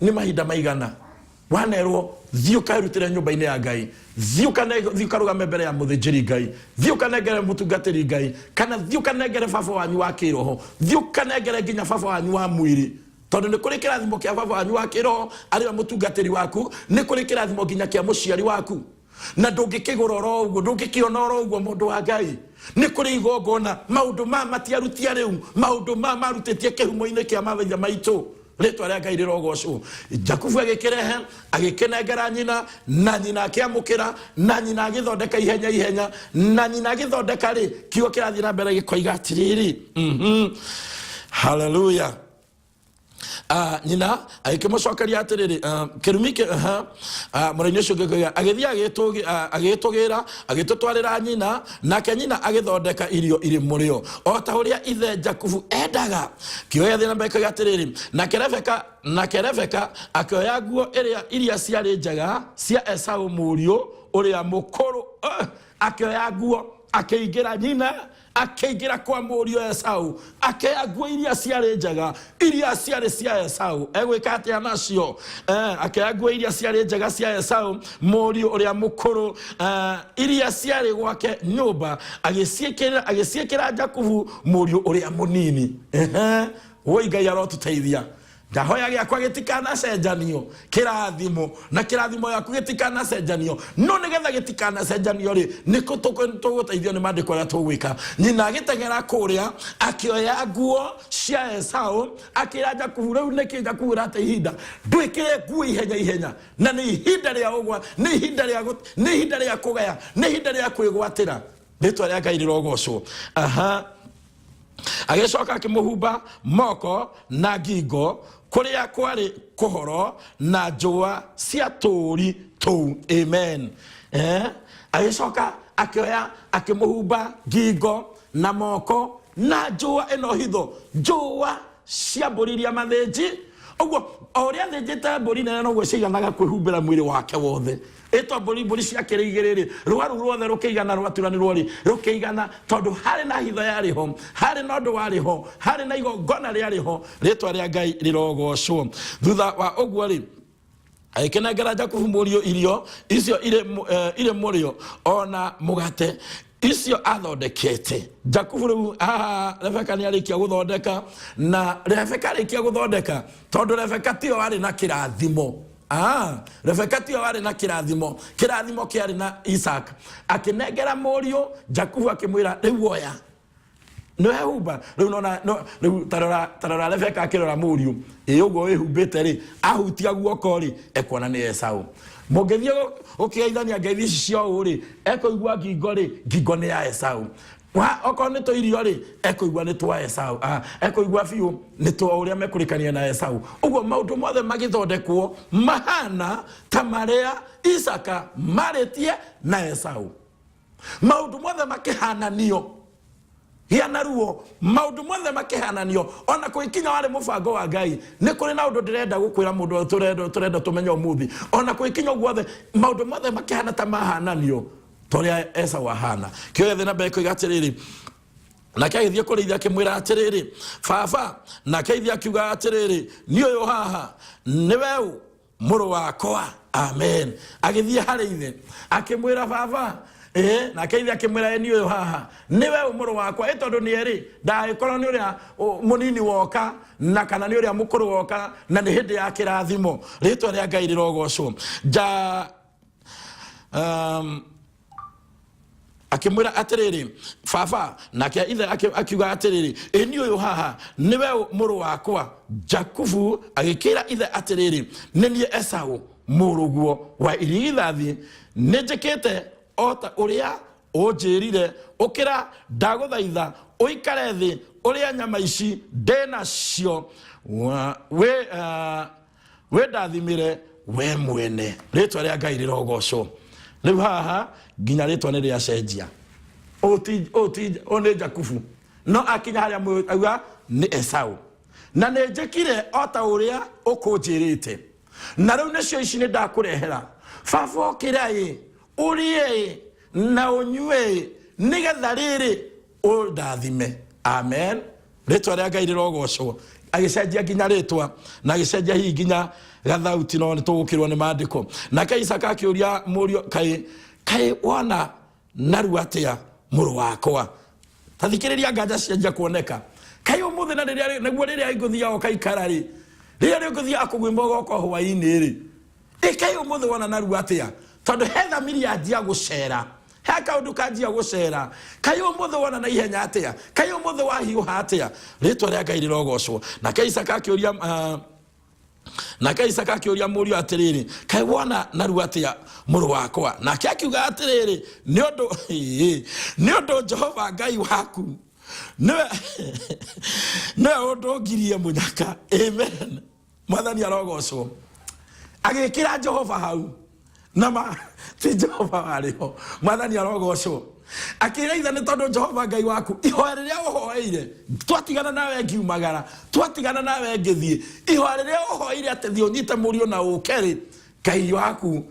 nĩ mahinda maigana wanerwo thiĩ ũkerutĩre nyũmba-inĩ ya Ngai, thiĩ ũkarũgame mbere ya mũthĩnjĩri Ngai, thiĩ ũkanengere mũtungatĩri Ngai, kana thiĩ ũkanengere baba wanyu wa kĩroho, thiĩ ũkanengere nginya baba wanyu wa mwĩrĩ, tondũ nĩ kũrĩ kĩrathimo kĩa baba wanyu wa kĩroho arĩ we mũtungatĩri waku, nĩ kũrĩ kĩrathimo nginya kĩa mũciari waku, na ndũngĩkĩgũra oro ũguo, ndũngĩkĩona oro ũguo. Mũndũ wa Ngai, nĩ kũrĩ igongona. Maũndũ ma matiarutia rĩu, maũndũ ma marutĩtie kĩhumo-inĩ kĩa maithe maitũ. Rĩtwa rĩa Ngai rĩrogocwo. Jakubu agĩkĩrehe, agĩkĩnengera nyina, na nyina akĩamũkĩra, na nyina agĩthondeka ihenya ihenya, na nyina agĩthondeka rĩ, kiugo kĩrathiĩ na mbere gĩkoiga atĩrĩrĩ, haleluya. Nyina agĩkĩmũcokeria atĩrĩrĩ, kĩrumi kĩ aha, mũraini ũcio ũngĩ akĩoiga, agĩthiĩ agĩĩtũgĩra agĩtũtwarĩra nyina, nake nyina agĩthondeka irio irĩ mũrĩo o ta ũrĩa ithe Jakubu endaga. Kĩoya thĩna mbere kĩoiga atĩrĩrĩ, nake Rebeka akĩoya nguo ĩrĩa iria ciarĩ njega cia Esau mũriũ ũrĩa mũkũrũ, akĩoya nguo, akĩingĩra nyina, akĩingĩra kwa mũriũ Esau, akĩoya nguo iria ciarĩ njega, iria ciarĩ cia Esau. Egwĩka atĩa nacio? Akĩoya nguo iria ciarĩ njega cia Esau mũriũ ũrĩa mũkũrũ, iria ciarĩ gwake nyũmba, agĩciĩkĩra Jakubu mũriũ ũrĩa mũnini. Ehe, woi Ngai arotũteithia. Ndahoya gĩakwa gĩtikanacenjanio kĩrathimo na kĩrathimo yaku gĩtikanacenjanio, no nĩgetha gĩtikanacenjanio rĩ, nĩkũ tũgũteithio nĩ maandĩko ũrĩa tũgwĩka. Nyina agĩteng'era kũrĩa, akĩoya nguo cia Esau, akĩra Jakubu, rĩu nĩkĩ Jakubu ũrate ihinda, ndwĩkĩre nguo ihenya ihenya, na nĩ ihinda rĩa ũgwa, nĩ ihinda rĩa nĩ ihinda rĩa kũgaya, nĩ ihinda rĩa kwĩgwatĩra. Rĩtwa rĩa Ngai rĩrogocwo. Aha, agĩcoka akĩmũhumba moko na ngingo kũrĩa kwarĩ kũhoro na njũa cia tũũri tũu. Amen. Agĩcoka akĩoya akĩmũhumba ngingo na moko na njũa ĩno hitho, njũa cia mbũri iria mathĩnji. Ũguo o ũrĩa athĩnjĩte mbũri nene, noguo ciiganaga kwĩhumbĩra mwĩrĩ wake wothe. Ĩtwa mbũri ciakĩrĩ igĩrĩ rĩ, rũa rũu ruothe rũkĩigana, rwaturanĩrwo rĩ, rũkĩigana, tondũ harĩ na hitho yarĩ ho, harĩ na ũndũ warĩ ho, harĩ na igongona rĩarĩ ho. Rĩtwa rĩa Ngai rĩrogocwo. Thutha wa ũguo rĩ, agĩkĩnengera Jakubu mũriũ irio icio irĩ mũrĩo ona mũgate icio athondekete Jakubu. Rĩu haha Rebeka nĩ arĩkia gũthondeka, na Rebeka arĩkia gũthondeka, tondũ Rebeka tiwe warĩ na kĩrathimo. Rebeka tiwe warĩ na kĩrathimo, kĩrathimo kĩarĩ na Isaac. Akĩnengera mũriũ Jakubu, akĩmwĩra, rĩu oya, nĩwehumba rĩu. Nona no, rĩu tarora Rebeka akĩrora mũriũ, ĩ ũguo wĩhumbĩte rĩ, ahutia guoko rĩ, ekuona nĩ Esau. Mũngĩthiĩ gũkĩgeithania ngeithi ici cia ũũ rĩ, ekũigua ngingo rĩ, ngingo nĩ ya Esau. Okorwo nĩ tũirio rĩ, ekũigua nĩ twa Esau. Ekũigua biũ nĩ twa ũrĩa mekũrĩkania na Esau. Ũguo maũndũ mothe magĩthondekwo mahana ta marĩa Isaka marĩtie na Esau, maũndũ mothe makĩhananio. Gĩa na ruo, maũndũ mothe makĩhananio, ona kũgĩkinya warĩ mũbango wa Ngai. Nĩ kũrĩ na ũndũ ndĩrenda gũkwĩra mũndũ, tũrenda tũmenye ũmũthĩ. Ona kũgĩkinya ũguo othe, maũndũ mothe makĩhana ta mahananio ta ũrĩa Esau ahana. Kĩo gĩathiĩ na mbere koiga atĩrĩrĩ, nake agĩthiĩ kũrĩ ithe akĩmwĩra atĩrĩrĩ, baba. Nake ithe akiuga atĩrĩrĩ, niĩ ũyũ haha, nĩwe ũ, mũrũ wakwa? Amen. Agĩthiĩ harĩ ithe akĩmwĩra, baba. Ĩĩ, nake ithe akĩmwĩra, ĩ niĩ ũyũ haha, nĩwe ũ, mũrũ wakwa? Ĩ tondũ nĩ erĩ, ndagĩkorwo nĩ ũrĩa mũnini woka na kana nĩ ũrĩa mũkũrũ woka, na nĩ hĩndĩ ya kĩrathimo. Rĩtwa rĩa Ngai rĩrogocwo. Ja akĩmwĩra atĩrĩrĩ, baba. Nake ithe akiuga atĩrĩrĩ, ĩ niĩ ũyũ haha, nĩwe ũ, mũrũ wakwa? Jakubu agĩkĩra ithe atĩrĩrĩ, nĩ niĩ Esau mũrũguo wa irigithathi. Nĩ njĩkĩte o ta ũrĩa ũnjĩrire. Ũkĩra, ndagũthaitha, ũikare thĩ ũrĩa nyama ici ndĩ nacio, wĩ ndathimĩre we mwene. Rĩtwa rĩa Ngai rĩrogocwo. Rĩu haha nginya rĩtwa nĩ rĩacenjia. Ũyũ nĩ Jakubu, no akinya harĩa auga nĩ Esau. Na nĩ njĩkire o ta ũrĩa ũkũnjĩrĩte, na rĩu nĩcio ici nĩ ndakũrehera. Baba, ũkĩra ĩ, ũrĩe ĩ na ũnyue ĩ, nĩgetha rĩrĩ ũndathime. Amen. Rĩtwa rĩa Ngai rĩrogocwo. Agĩcenjia nginya rĩtwa na agĩcenjia hihi nginya gathauti, no nĩ tũgũkĩrwo nĩ maandĩko. Nake Isaka akĩũria mũriũ, kaĩ wona narua atĩa, mũrũ wakwa? Ta thikĩrĩria, nganja cianjia kuoneka. Kaĩ ũmũthĩ na rĩrĩa nĩguo rĩrĩa ngũthiaga ũkaikara rĩ, rĩrĩa rĩngũthiaga kũguĩma ũgoka hwaĩ-inĩ rĩ, ĩkaĩ ũmũthĩ wona narua atĩa? Tondũ he thamiri yanjia gũcera, he kaũndũ kanjia gũcera. Kaĩ ũmũthĩ wona na ihenya atĩa? Kaĩ ũmũthĩ wahiũha atĩa? Rĩtwa rĩa Ngai rĩrogocwo. Nake Isaka akĩũria mũriũ atĩrĩrĩ, kaĩ wona narua atĩa, mũrũ wakwa? Nake akiuga atĩrĩrĩ, nĩ ũndũ Jehova Ngai waku nĩwe ũndũngirie mũnyaka. Amen. Mwathani arogocwo. Agĩkĩra Jehova hau na ma ti Jehova warĩ ho. Mwathani arogocwo. Akĩra ithe, nĩ tondũ Jehova Ngai waku, ihoya rĩrĩa ũhoeire twatigana nawe ngiumagara, twatigana nawe ngĩthiĩ, ihoya rĩrĩa ũhoeire atĩ thiĩ ũnyite mũriũ na ũke rĩ, Ngai waku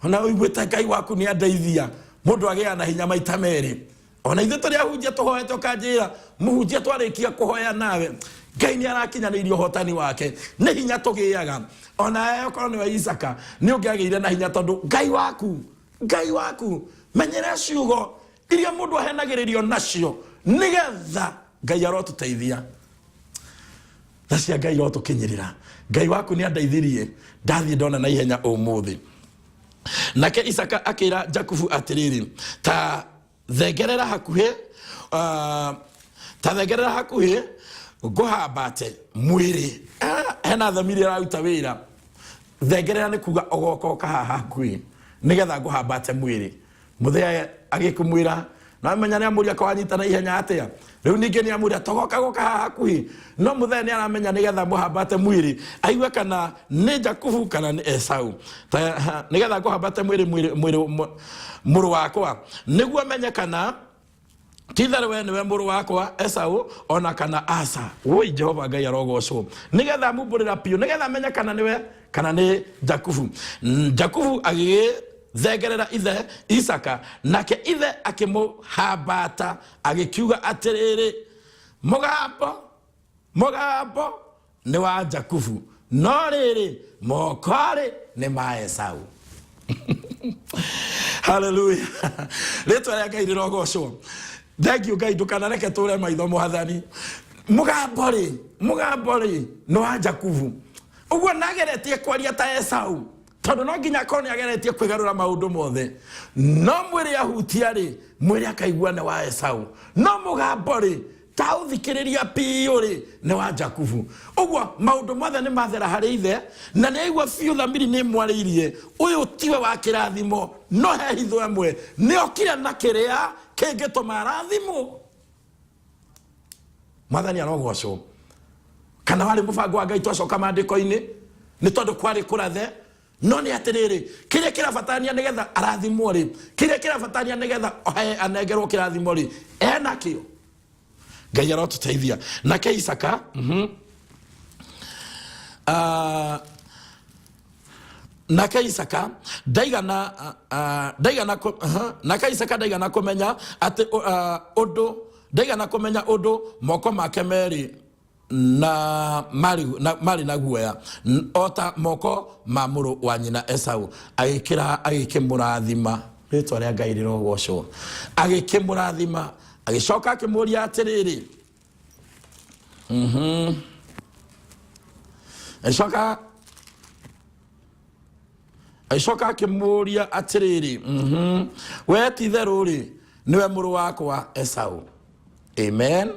ona ũiguĩte Ngai waku nĩ andeithia. Mũndũ agĩaga na hinya maita merĩ. Ona ithuĩ tũrĩ ahunjia tũhoete, ũkanjĩra mũhunjia, twarĩkia kũhoya nawe Ngai nĩ arakinyanĩirie ũhotani wake, nĩ hinya tũgĩaga. Ona okorwo nĩwe Isaka, nĩ ũngĩagĩire na hinya tondũ Ngai waku, Ngai waku. Menyera ciugo iria mũndũ ahenagĩrĩrio nacio, nĩgetha Ngai arotũteithia. Tha cia Ngai irotũkinyĩrĩra. Ngai waku nĩ andeithirie, ndathiĩ ndona na ihenya ũmũthĩ. Nake Isaka akĩra Jakubu atĩrĩrĩ, ta thengerera hakuhĩ, ta thengerera hakuhĩ ngũhambate mwĩrĩ. Hena thamiri ĩraruta wĩra. Thengerera nĩ kuga ũgoka haha hakuhĩ nĩgetha ngũhambate mwĩrĩ. Mũthee agĩkũmwĩra, na menya nĩ amũria kawanyita na ihenya atĩa. Rĩu ningĩ nĩ amũria togoka goka haha hakuhĩ, no mũthee nĩ aramenya nĩgetha mũhambate mwĩrĩ aigue kana nĩ Jakubu kana nĩ Esau. Nĩgetha ngũhambate mwĩrĩ, mwĩrĩ, mwĩrĩ, mũrũ wakwa, nĩguo menye kana titherũ we nĩwe mũrũ wakwa Esau ona kana aca. Woi, Jehova Ngai arogocwo. Nĩgetha mumbũrĩra biũ, nĩgetha menye kana nĩwe kana nĩ Jakubu. Jakubu agĩgĩthengerera ithe Isaka, nake ithe akĩmũhambata, agĩkiuga atĩrĩrĩ, mũgambo, mũgambo nĩ wa Jakubu, no rĩrĩ, moko-rĩ, nĩ ma Esau. Haleluya, rĩtwa rĩa Ngai rĩrogocwo. Thank you Ngai, ndũkanareke tũre maitho. Mwathani, mũgambo rĩ, mũgambo rĩ, nĩ wa Jakubu. Ũguo nageretie kwaria ta Esau, tondũ no nginya akorwo nĩ ageretie kwĩgarũra maũndũ mothe, no mwĩrĩ ahutia rĩ, mwĩrĩ akaigua nĩ wa Esau, no mũgambo rĩ, ta ũthikĩrĩria biũ rĩ, nĩ wa Jakubu. Ũguo maũndũ mothe nĩ mathera harĩ ithe, na nĩ aigua biũ thamiri nĩ mwarĩirie ũyũ tiwe wa kĩrathimo. No he hitho ĩmwe nĩ okire na kĩrĩa kĩngĩtũma arathimwo. Mwathani arogocwo. Kana warĩ mũbango wa Ngai, twacoka maandĩko-inĩ, nĩ tondũ kwarĩ kũrathe. No nĩ atĩrĩrĩ, kĩrĩa kĩrabatania nĩgetha arathimwo rĩ, kĩrĩa kĩrabatania nĩgetha anengerwo kĩrathimo rĩ, ena kĩo. Ngai arotũteithia. Nake Isaka, nake Isaka ndaigana, ndaigana, nake Isaka ndaigana kũmenya atĩ ũndũ, ndaigana kũmenya ũndũ, moko make merĩ na marĩ na, marĩ na guoya o ta moko ma mũrũ wa nyina Esau. Agĩkĩra, agĩkĩmũrathima. Rĩtwa rĩa Ngai rĩrogocwo. Agĩkĩmũrathima, agĩcoka akĩmũria atĩrĩrĩ, agĩcoka akĩmũria atĩrĩrĩ, we ti itherũ rĩ, nĩwe mũrũ wakwa Esau? Amen.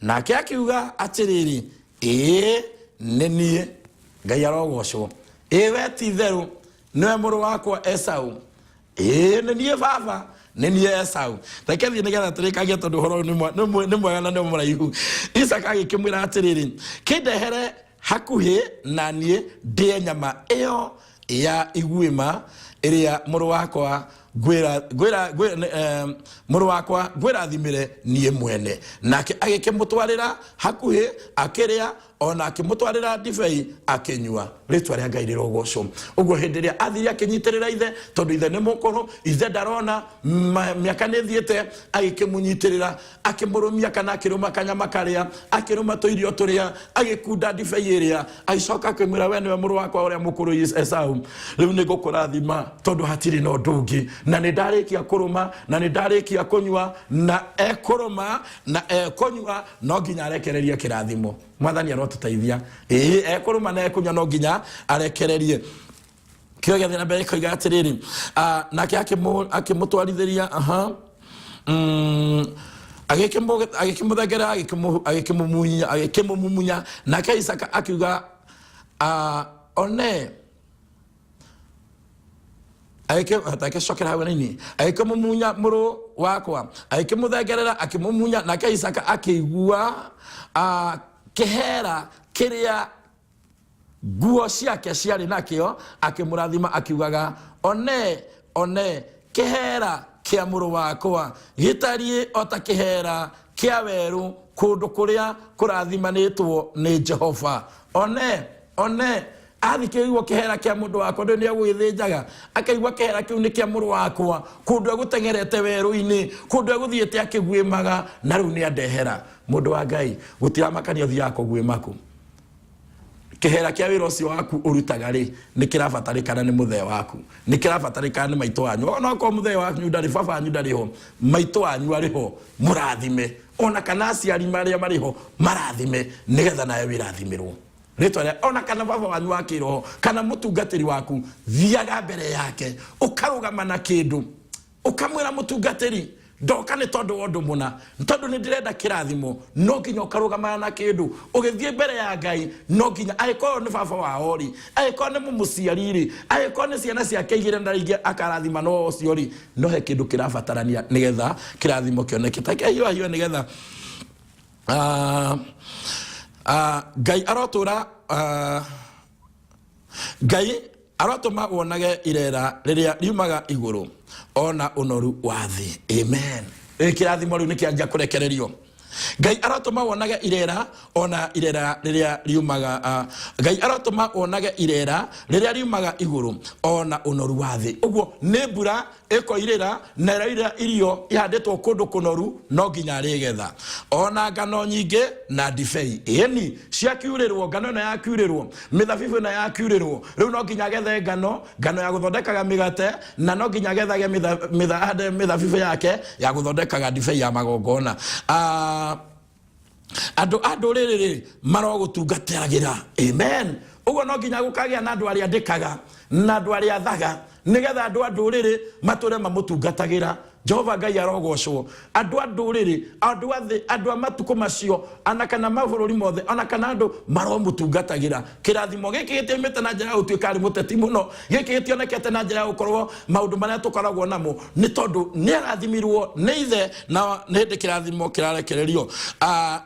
Nake akiuga atĩrĩrĩ, ĩĩ, nĩ niĩ. Ngai arogocwo. Ĩĩ, we ti itherũ nĩwe mũrũ wakwa Esau? Ĩĩ, nĩ niĩ baba, nĩ niĩ Esau. Reke thiĩ nĩgetha tũrĩkagie, tondũ ũhoro ũyũ nĩ mwega na nĩ mũraihu. Isaka agĩkĩmwĩra atĩrĩrĩ, kĩndehere hakuhĩ na niĩ ndĩe nyama ĩyo ya iguĩma ĩrĩa mũrũ wakwa ngwĩra, ngwĩra, ngwĩra, mũrũ wakwa ngwĩrathimĩre niĩ mwene. Nake agĩkĩmũtwarĩra hakuhĩ, akĩrĩa, ona akĩmũtwarĩra ndibei, akĩnyua. Rĩtwa rĩa Ngai rĩrogocwo. Ũguo hĩndĩ ĩrĩa athire akĩnyitĩrĩra ithe, tondũ ithe nĩ mũkũrũ, ithe ndarona, mĩaka nĩ ĩthiĩte, agĩkĩmũnyitĩrĩra, akĩmũrũmia, kana akĩrũma kanyama karĩa, akĩrũma tũirio tũrĩa, agĩkunda ndibei ĩrĩa, agĩcoka akĩmwĩra, we nĩwe mũrũ wakwa ũrĩa mũkũrũ Esau, rĩu nĩ ngũkũrathima, tondũ hatirĩ na ũndũ ũngĩ, na nĩ ndarĩkia kũrũma na nĩ ndarĩkia kũnyua. Na ekũrũma na ekũnyua, no nginya arekererie kĩrathimo. Mwathani arotũteithia. Ĩĩ, ekũrũma na ekũnyua, no nginya arekererie kĩo gĩathiĩ na mbere koiga atĩrĩrĩ, nake akĩmũtwarithĩria, aha, agĩkĩmũthengerera, agĩkĩmũmumunya, agĩkĩmũmumunya. Nake Isaka akiuga, one, agĩcokera hau hanini, agĩkĩmũmunya mũrũ wakwa, agĩkĩmũthengerera, akĩmũmunya. Nake Isaka akĩigua kĩhera kĩrĩa Nguo ciake ciarĩ nakĩo, akĩmũrathima akiugaga, One, one, kĩheera kĩa mũrũ wakwa gĩtariĩ o ta kĩheera kĩa werũ kũndũ kũrĩa kũrathimanĩtwo nĩ Jehova. One, one, athikĩrĩirwo kĩhera kĩa mũndũ wakwa ndũ nĩ agũgĩthĩnjaga akaigua kĩhera kĩu nĩ kĩa mũrũ wakwa kũndũ egũteng'erete werũ-inĩ kũndũ egũthiĩte akĩguĩmaga na rĩu nĩ andehera mũndũ wa Ngai gũtiramakania ũthiaga kũguĩma kũ kĩhera kĩa wĩra ũcio waku ũrutaga rĩ nĩ kĩrabatarĩkana nĩ mũthee waku nĩ kĩrabatarĩkana nĩ maitũ wanyu ona okorwo mũthee wanyu ndarĩ baba wanyu ndarĩ ho maitũ wanyu arĩ ho mũrathime ona kana aciari marĩa marĩ ho marathime nĩgetha nawe wĩrathimĩrwo rĩtwa rĩa ona kana baba wanyu wa kĩroho kana mũtungatĩri waku thiaga mbere yake ũkarũgama na kĩndũ ũkamwĩra mũtungatĩri ndoka nĩ tondũ wa ũndũ mũna nĩ tondũ nĩ ndĩrenda kĩrathimo no nginya ũkarũgamana na kĩndũ ũgĩthiĩ mbere ya Ngai no nginya angĩkorwo nĩ baba wao rĩ angĩkorwo nĩ mũmũciari rĩ angĩkorwo nĩ ciana ciake igĩrĩ na ingĩ akarathima no ũcio rĩ no he kĩndũ kĩrabatarania nĩgetha kĩrathimo kĩoneke ta kĩhiũhahiũhe nĩgetha Ngai arotũra Ngai arotũma wonage irera rĩrĩa riumaga igũrũ ona ũnoru wa thĩ. Amen. Ĩ kĩrathimo rĩu nĩkĩanjia kũrekererio. Ngai arotũma wonage irera ona irera rĩrĩa riumaga Ngai arotũma wonage irera rĩrĩa riumaga igũrũ ona ũnoru wa thĩ. Ũguo nĩ mbura ĩkoirĩra na ĩrairĩra irio ihandĩtwo kũndũ kũnoru no nginya arĩgetha ona ngano nyingĩ na ndibei ĩni ciakiurĩrwo ngano ĩno yakiurĩrwo mĩthabibũ ĩno yakiurĩrwo rĩu no nginya agethe ngano ngano ya gũthondekaga mĩgate na no nginya agethage ahande mĩthabibũ yake ya gũthondekaga ndibei ya magongona. Andũ a ndũrĩrĩ rĩ marogũtungatagĩra. Amen. Ũguo no nginya gũkagĩa na andũ arĩa andĩkaga na andũ arĩa athaga nĩgetha andũ a ndũrĩrĩ matũre mamũtungatagĩra. Jehova Ngai arogocwo. Andũ a ndũrĩrĩ, andũ a thĩ, andũ a matukũ macio, ona kana mabũrũri mothe, ona kana andũ maromũtungatagĩra. Kĩrathimo gĩkĩ gĩtiumĩte na njĩra ya gũtuĩka arĩ mũteti mũno, gĩkĩ gĩtionekete na njĩra ya gũkorwo maũndũ marĩa tũkoragwo namo, nĩ tondũ nĩ arathimirwo nĩ ithe na nĩ hĩndĩ kĩrathimo kĩrarekererio.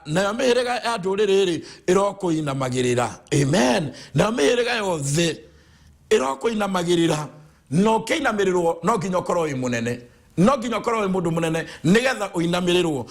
Nayo mĩhĩrĩga ya ndũrĩrĩ rĩ ĩrokũinamagĩrĩra. Amen. Nayo mĩhĩrĩga yothe ĩrokũinamagĩrĩra, na ũkĩinamĩrĩrwo no nginya ũkorwo wĩ mũnene, no nginya ũkorwo wĩ mũndũ mũnene nĩgetha ũinamĩrĩrwo.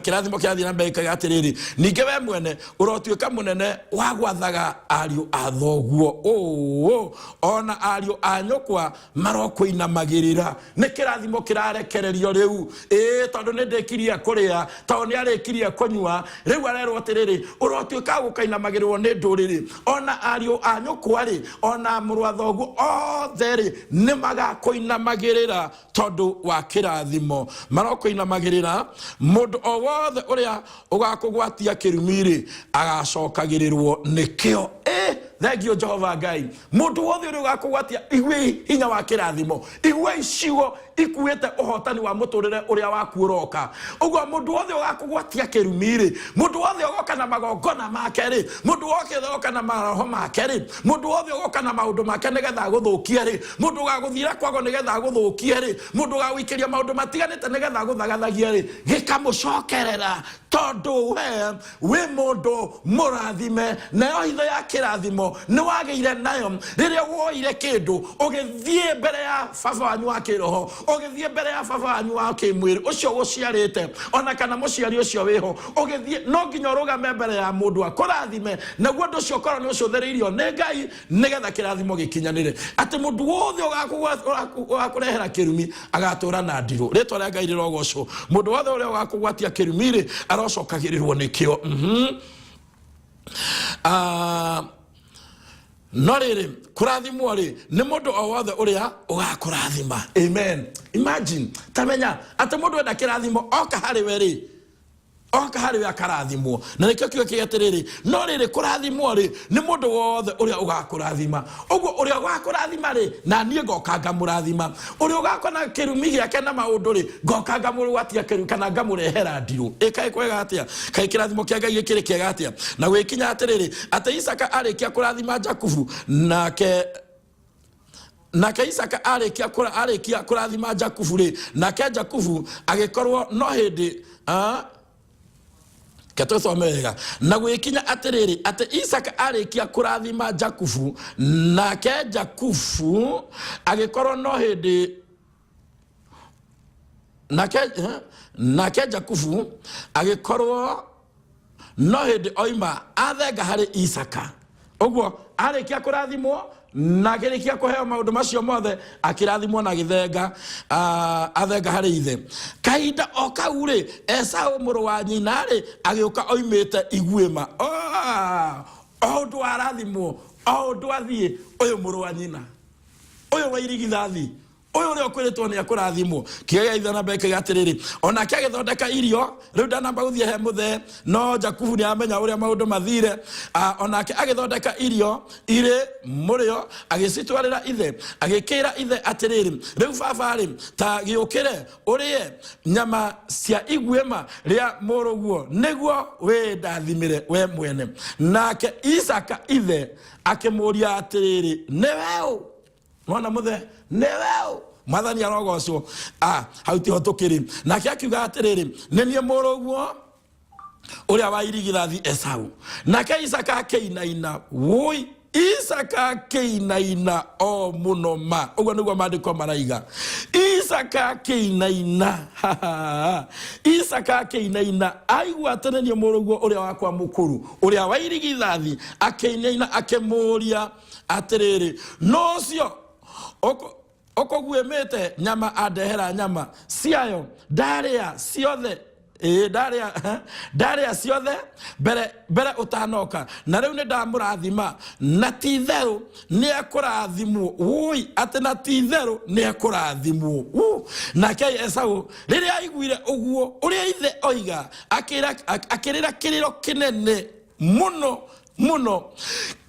Kĩrathimo kĩrathiĩ na mbere gĩkauga atĩrĩrĩ, ningĩ we mwene ũrotuĩka mũnene wa gwathaga ariũ a thoguo, ũũ ona ariũ a nyũkwa marokũinamagĩrĩra. Nĩ kĩrathimo kĩrarekererio rĩu, ĩĩ tondũ nĩ ndĩkirie kũrĩa, tondũ nĩ arĩkirie kũnyua, rĩu arerwo atĩrĩrĩ, ũrotuĩka gũkainamagĩrĩrwo nĩ ndũrĩrĩ, ona ariũ a nyũkwa rĩ, ona mũrũ wa thoguo othe rĩ nĩ magakũinamagĩrĩra tondũ wa kĩrathimo. Marokũinamagĩrĩra, mũndũ o wothe ũrĩa ũgakũgwatia kĩrumi rĩ agacokagĩrĩrwo nĩkĩo. Thengio Jehova Ngai. Mũndũ wothe ũrĩa ũgakũgwatia, iguai hinya wa kĩrathimo, iguai ciugo ikuĩte ũhotani wa mũtũrĩre ũrĩa waku ũroka. Ũguo mũndũ wothe ũgakũgwatia kĩrumi rĩ, mũndũ wothe ũgoka na magongona make rĩ, mũndũ wothe ũgoka na maroho make rĩ, mũndũ wothe ũgoka na maũndũ make nĩgetha agũthũkie rĩ, mũndũ ũgagũthiĩra kwago nĩgetha agũthũkie rĩ, mũndũ ũgagũikĩria maũndũ matiganĩte nĩgetha agũthagathagie rĩ, gĩkamũcokerera tondũ we wĩ mũndũ mũrathime. Nayo hitho ya kĩrathimo nĩ wagĩire nayo rĩrĩa woire kĩndũ ũgĩthiĩ mbere ya baba wanyu wa kĩroho, ũgĩthiĩ mbere ya baba wanyu wa kĩmwĩrĩ ũcio ũgũciarĩte, ona kana mũciari ũcio wĩho, ũgĩthiĩ no nginya ũrũgame mbere ya mũndũ akũrathime, naguo ũndũ ũcio ũkorwo nĩ ũcũthĩrĩirio nĩ Ngai nĩgetha kĩrathimo gĩkinyanĩre, atĩ mũndũ wothe ũgakũrehera kĩrumi agatũra na ndirũ. Rĩtwa rĩa Ngai rĩrogocwo. Mũndũ wothe ũrĩa ũgakũgwatia kĩrumi rĩ arocokagĩrĩrwo nĩkĩo. No rĩrĩ, kũrathimwo rĩ nĩ mũndũ o wothe ũrĩa ũgakũrathima. Amen. Imagine, tamenya atĩ mũndũ enda kĩrathimo oka harĩ we rĩ, oka harĩ we akarathimwo. Na nĩkĩo kiugo kĩgĩa atĩrĩrĩ, no rĩrĩ kũrathimwo rĩ nĩ mũndũ wothe ũrĩa ũgakũrathima. Ũguo ũrĩa ũgakũrathima rĩ, na niĩ ngoka ngamũrathima. Ũrĩa ũgakona kĩrumi gĩake na maũndũ rĩ, ngoka ngamũgwatia kĩrumi kana ngamũrehera ndirũ. Ĩ kaĩ kwega atĩa? Kaĩ kĩrathimo kĩa Ngai gĩkĩrĩ kĩega atĩa? Na gwĩkinya atĩrĩrĩ, atĩ Isaka arĩkia kũrathima Jakubu, nake Isaka arĩkia kũrathima Jakubu rĩ, nake Jakubu agĩkorwo no hĩndĩ, Reke tũthome wega. Na gũgĩkinya atĩrĩrĩ, atĩ Isaka arĩkia kũrathima Jakubu, nake Jakubu agĩkorwo no hĩndĩ nake nake Jakubu agĩkorwo no hĩndĩ oima athenga harĩ Isaka. Ũguo arĩkia kũrathimwo na akĩrĩkia kũheo maũndũ macio mothe, akĩrathimwo na agĩthenga, athenga harĩ ithe. Kahinda o kau rĩ, Esau mũrũ wa nyina rĩ, agĩũka oimĩte iguĩma. O ũndũ arathimwo, o ũndũ athiĩ, ũyũ mũrũ wa nyina, ũyũ wa irigithathi, ũyũ ũrĩa ũkwĩrĩtwo nĩ ekũrathimwo. Kiugo gĩa ithe na mbere kĩga atĩrĩrĩ, onake agĩthondeka irio. Rĩu ndanamba gũthiĩ he mũthee, no Jakubu nĩ amenya ũrĩa maũndũ mathire. Onake agĩthondeka irio irĩ mũrĩo, agĩcitwarĩra ithe, agĩkĩra ithe atĩrĩrĩ, rĩu baba-rĩ, ta gĩũkĩre ũrĩe nyama cia iguĩma rĩa mũrũguo, nĩguo wĩndathimĩre we mwene. Nake Isaka ithe akĩmũũria atĩrĩrĩ, nĩwe ũ, mwana mũthe? Nĩwe ũ? Mwathani arogocwo. Hau tiho tũkĩrĩ. Nake akiuga atĩrĩrĩ, nĩ niĩ mũrũguo ũrĩa wa irigithathi Esau. Nake Isaka akĩinaina. Wũi, Isaka akĩinaina o mũno ma. Ũguo nĩguo maandĩko maraiga. Isaka akĩinaina. Isaka akĩinaina aigua atĩ nĩ niĩ mũrũguo ũrĩa wakwa mũkũrũ, ũrĩa wa irigithathi. Akĩinaina akĩmũũria atĩrĩrĩ, no ũcio ũkũguĩmĩte nyama andehera nyama ciayo, ndarĩa ciothe, ĩĩ, ndarĩa ciothe mbere ũtanoka, na rĩu nĩ ndamũrathima, na ti itherũ nĩ ekũrathimwo. Wũi, atĩ na ti itherũ nĩ ekũrathimwo. Nake Esau rĩrĩa aiguire ũguo ũrĩa ithe oiga, akĩrĩra kĩrĩro kĩnene mũno mũno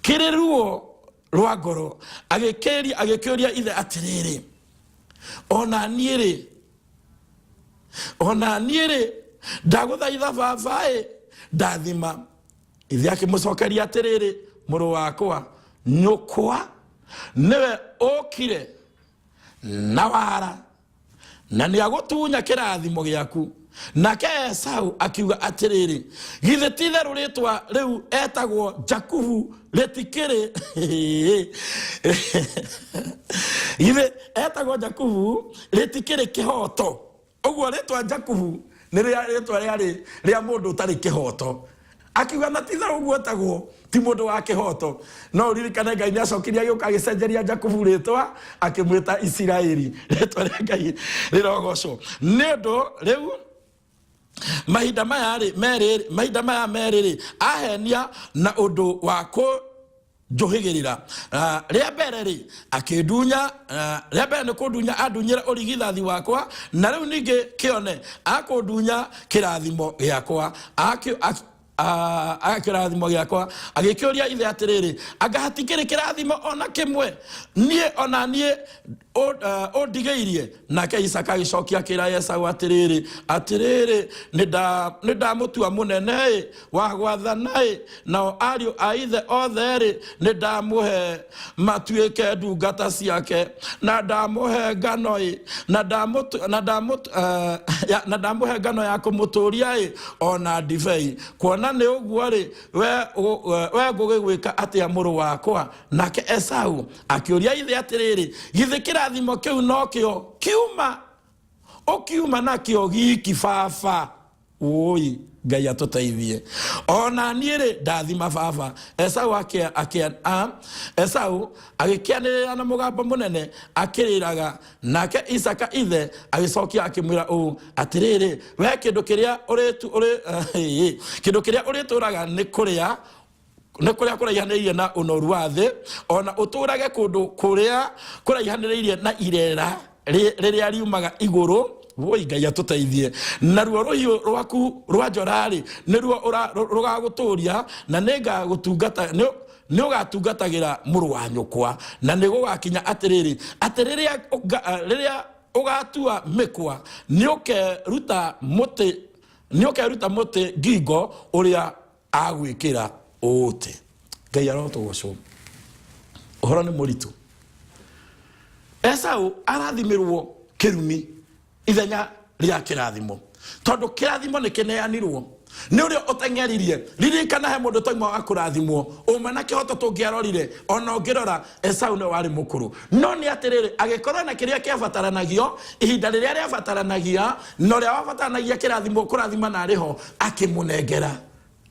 kĩrĩ ruo rwa ngoro, agĩkĩũria ithe atĩrĩrĩ, ona niĩ rĩ, ndagũthaitha baba-ĩ, ndathima. Ithe akĩmũcokeria atĩrĩrĩ, mũrũ wakwa, nyũkwa nĩwe ũkire na wara na nĩ agũtunya kĩrathimo gĩaku. Nake Esau akiuga atĩrĩrĩ, githĩ ti itherũ rĩtwa rĩu etagwo Jakubu rĩtikĩrĩ, githĩ etagwo Jakubu rĩtikĩrĩ kĩhoto? Ũguo rĩtwa Jakubu nĩ rĩtwa rĩarĩ rĩa mũndũ ũtarĩ kĩhoto. Akiuga na ti itherũ ũguo etagwo ti mũndũ wa kĩhoto. No ũririkane Ngai nĩ acokirie agĩũka agĩcenjeria Jakubu rĩtwa, akĩmwĩta Isiraeli. Rĩtwa rĩa Ngai rĩrogocwo. Nĩ ũndũ rĩu mahinda maya rĩ merĩ, mahinda maya merĩ rĩ, ahenia na ũndũ wa kũnjũhĩgĩrĩra. Rĩa mbere rĩ, akĩndunya, rĩa mbere nĩ kũndunya andunyĩra ũrigithathi wakwa, na rĩu ningĩ kĩone akũndunya kĩrathimo gĩakwa. Kĩrathimo gĩakwa. Agĩkĩũria ithe atĩrĩrĩ, anga hatikĩrĩ kĩrathimo ona kĩmwe niĩ ona niĩ ũndigĩirie? Nake Isaka agĩcokia akĩra Esau atĩrĩrĩ, atĩrĩrĩ, nĩ ndamũtua mũnene-ĩ wa gwathana-ĩ, nao ariũ a ithe othe-rĩ, nĩ ndamũhe matuĩke ndungata ciake, na ndamũhe ngano-ĩ, na ndamũhe ngano ya kũmũtũũria-ĩ, ona ndibei. Kuona nĩ ũguo-rĩ, we ngũgĩgwĩka atĩa, mũrũ wakwa? Nake Esau akĩũria ithe atĩrĩrĩ, githĩ kĩrathimo kĩu nokĩo kiuma ũkiuma nakĩo giki, baba? Ũi, Ngai atũteithie. Ona niĩ rĩ, ndathima, baba. Esau Esau agĩkĩanĩrĩra na mũgambo mũnene akĩrĩraga. Nake Isaka ithe agĩcokia akĩmwĩra ũũ, atĩrĩrĩ, we kĩndũ kĩrĩa kĩndũ kĩrĩa ũrĩtũraga nĩ kũrĩa nĩ kũrĩa kũraihanĩrĩirie na ũnoru wa thĩ, ona ũtũrage kũndũ kũrĩa kũraihanĩrĩirie na irera rĩrĩa riumaga igũrũ. Woi, Ngai atũteithie. Naruo rũhiũ rwaku rwa njora-rĩ, nĩruo rũgagũtũria, na nĩngagũtungata, nĩ ũgatungatagĩra mũrũ wa nyũkwa. Na nĩ gũgakinya atĩrĩrĩ, atĩ rĩrĩa ũgatua mĩkwa, nĩ ũkeruta mũtĩ ngingo ũrĩa agwĩkĩra ũũte. Ngai arotũgocwo. Ũhoro nĩ mũritũ. Esau arathimirwo kĩrumi ithenya rĩa kĩrathimo, tondũ kĩrathimo nĩ kĩneanirwo. Nĩ ũrĩa ũteng'eririe. Ririkana he mũndũ tauma wa kũrathimwo ũma na kĩhoto tũngĩarorire ona ũngĩrora Esau nĩwe warĩ mũkũrũ. No nĩ atĩrĩrĩ, agĩkorwo na kĩrĩa kĩabataranagio ihinda rĩrĩa rĩabataranagia, na ũrĩa wabataranagia kĩrathimo kũrathima na arĩ ho akĩmũnengera.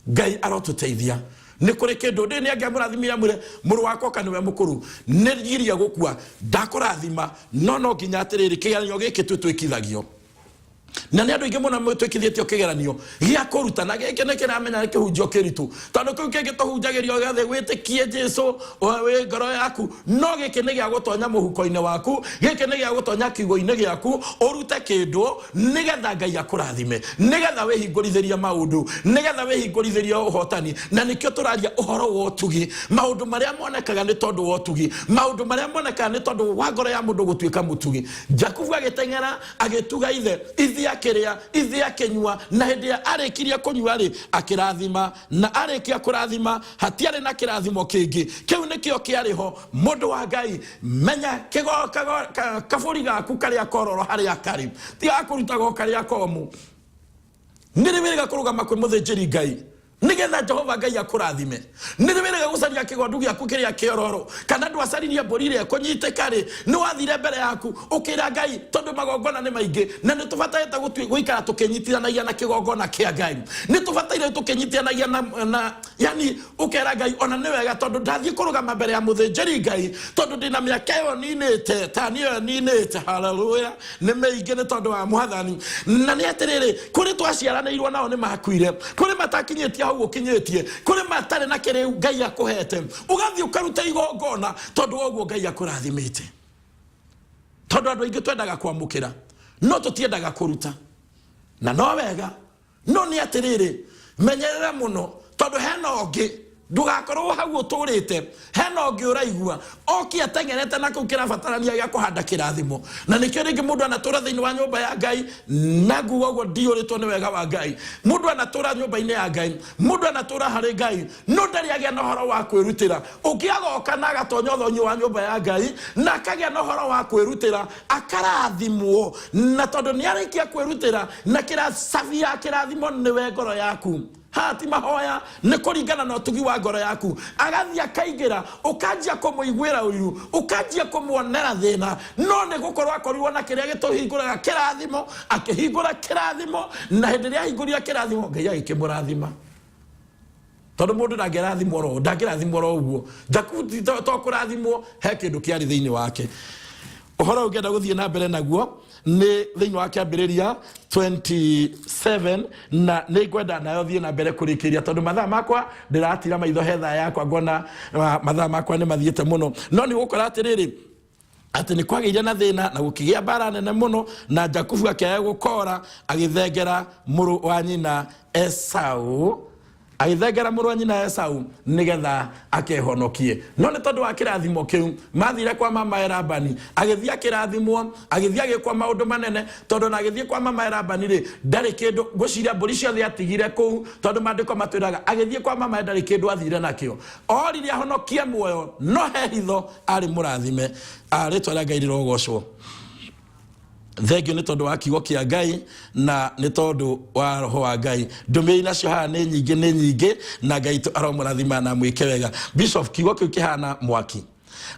Ngai arotũteithia. Nĩ kũrĩ kĩndũ ndĩ nĩ angĩamũrathimire amwĩre mũrũ wakwa oka nĩwe mũkũrũ, nĩ ngirie gũkua ndakũrathima, no no nginya atĩrĩrĩ kĩgeranio gĩkĩ twĩtwĩkithagio na nĩ andũ aingĩ mũno twĩkithĩtio kĩgeranio gĩa kũruta, na gĩkĩ nĩ kĩramenya nĩ kĩhunjio kĩritũ, tondũ kĩu kĩngĩ tũhunjagĩrio gĩothe wĩtĩkie Jesu wĩ ngoro yaku, no gĩkĩ nĩ gĩa gũtonya mũhuko-inĩ waku, gĩkĩ nĩ gĩa gũtonya kiugo-inĩ gĩaku, ũrute kĩndũ nĩgetha Ngai akũrathime, nĩgetha wĩhingũrithĩrie maũndũ, nĩgetha wĩhingũrithĩrie ũhotani. Na nĩkĩo tũraria ũhoro wa ũtugi, maũndũ marĩa monekaga nĩ tondũ wa ũtugi, maũndũ marĩa monekaga nĩ tondũ wa ngoro ya mũndũ gũtuĩka mũtugi. Jakubu agĩteng'era agĩtuga ithe, ithe akĩrĩa, ithe akĩnyua, na hĩndĩ ĩrĩa arĩkirie kũnyua rĩ, akĩrathima, na arĩkia kũrathima hatiarĩ na kĩrathimo kĩngĩ, kĩu nĩkĩo kĩarĩ ho. Mũndũ wa Ngai, menya kabũri gaku karĩa kororo harĩa karĩ, tiga kũrutaga o karĩa komũ. Nĩ rĩ wĩrĩga kũrũgama kwĩ mũthĩnjĩri Ngai nĩgetha Jehova Ngai akũrathime? Nĩ rĩ wĩrĩga gũcaria kĩgondu gĩaku kĩrĩa kĩororo, kana ndwacaririe mbũri ĩrĩa ĩkũnyitĩka rĩ, nĩ wathire mbere yaku ũkĩra Ngai, tondũ magongona nĩ maingĩ na nĩ tũbataĩte gũikara tũkĩnyitithanagia na kĩgongona kĩa Ngai, nĩ tũbataire tũkĩnyitithanagia na yani ũkera Ngai ona nĩ wega tondũ ndathiĩ kũrũgama mbere ya mũthĩnjĩri Ngai, tondũ ndĩna mĩaka ĩyo ninĩte, tani ĩyo ninĩte, haleluya, nĩ mĩingĩ nĩ tondũ wa Mwathani. Na nĩ atĩrĩrĩ, kũrĩ twaciaranĩirwo nao nĩ makuire, kũrĩ matakinyĩtie hau ũkinyĩtie, kũrĩ matarĩ na kĩrĩu Ngai akũhete, ũgathiĩ ũkaruta igongona tondũ wa ũguo Ngai akũrathimĩte. Tondũ andũ aingĩ twendaga kwamũkĩra no tũtiendaga kũruta, na no wega. No nĩ atĩrĩrĩ, menyerera mũno, tondũ hena ũngĩ, ndũgakorwo hau ũtũrĩte, hena ũngĩ ũraigua oki ateng'erete na kũu kĩrabatarania gĩa kũhanda kĩrathimo. Na nĩkĩo rĩngĩ mũndũ anatũra thĩinĩ wa nyũmba ya Ngai, na nguga ũguo ndiyũrĩtwo nĩ wega wa Ngai. Mũndũ anatũra nyũmba-inĩ ya Ngai, mũndũ anatũra harĩ Ngai, no ndarĩ agĩa na ũhoro wa kwĩrutĩra. Ũngĩ agoka na agatonya ũthonyi wa nyũmba ya Ngai na akagĩa na ũhoro wa kwĩrutĩra, akarathimwo. Na tondũ nĩ arĩkia kwĩrutĩra na kĩracabi ya kĩrathimo nĩwe ngoro yaku, haha ti mahoya, nĩ kũringana na ũtugi wa ngoro yaku, agathiĩ akaingĩra, ũkanjia kũmũiguĩra ũiru, ũkanjia kũmuonera thĩna, no nĩ gũkorwo akorirwo na kĩrĩa gĩtũhingũraga kĩrathimo, akĩhingũra kĩrathimo, na hĩndĩ ĩrĩa ahingũrire kĩrathimo Ngai agĩkĩmũrathima. Tondũ mũndũ ndangĩrathimwo ro, ndangĩrathimwo ro ũguo. Jakubu ti to kũrathimwo, he kĩndũ kĩarĩ thĩinĩ wake. Ũhoro ũngĩenda gũthiĩ na mbere naguo nĩ thĩinĩ wa kĩambĩrĩria 27, na nĩ ngwenda nayo thiĩ na mbere kũrĩkĩria tondũ mathaa makwa ndĩratira maitho he thaa yakwa ngona mathaa makwa nĩ mathiĩte mũno. No nĩ gũkora atĩrĩrĩ, atĩ nĩ kwagĩire na thĩna na gũkĩgĩa mbara nene mũno, na Jakubu akĩaga gũkora, agĩthengera mũrũ wa nyina Esau, agĩthengera mũrũ wa nyina Esau nĩgetha akehonokie. No nĩ tondũ wa kĩrathimo kĩu, mathire kwa mamae Labani, agĩthiĩ akĩrathimwo, agĩthiĩ agĩkwa maũndũ manene, tondũ ona agĩthiĩ kwa mamae Labani rĩ, ndarĩ kĩndũ, ngwĩciria mbũri ciothe atigire kũu, tondũ maandĩko matwĩraga agĩthiĩ kwa mamae ndarĩ kĩndũ athire nakĩo, orire ahonokie muoyo, no he hitho arĩ mũrathime. Rĩtwa rĩa Ngai rĩrogocwo. Thengio nĩ tondũ wa kiugo kĩa Ngai na nĩ tondũ wa roho wa Ngai. Ndũmĩrĩri nacio haha nĩ nyingĩ, nĩ nyingĩ, na Ngai tu aromũrathima na mwĩke wega. Bishop, kiugo kĩu kĩhana mwaki.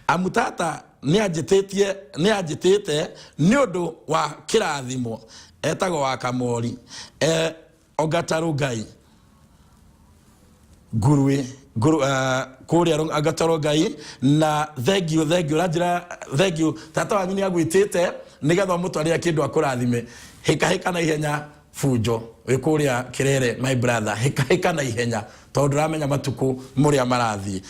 Amu tata nĩ anjĩtĩte nĩ ũndũ wa kĩrathimo, etagwo wa Kamori, Ogatarũ Ngai ngurwe nguru, kũrĩa Ogatarũ Ngai. Na thengio, thengio, ũranjĩra thengio, tata wanyu nĩ agwĩtĩte nĩgetha ũmũtwarĩre kĩndũ akũrathime. Hĩka hĩka na ihenya bunjo wĩ kũrĩa Kĩrere, my brother, hĩka hĩka na ihenya tondũ ndũramenya matukũ mũrĩa marathiĩ.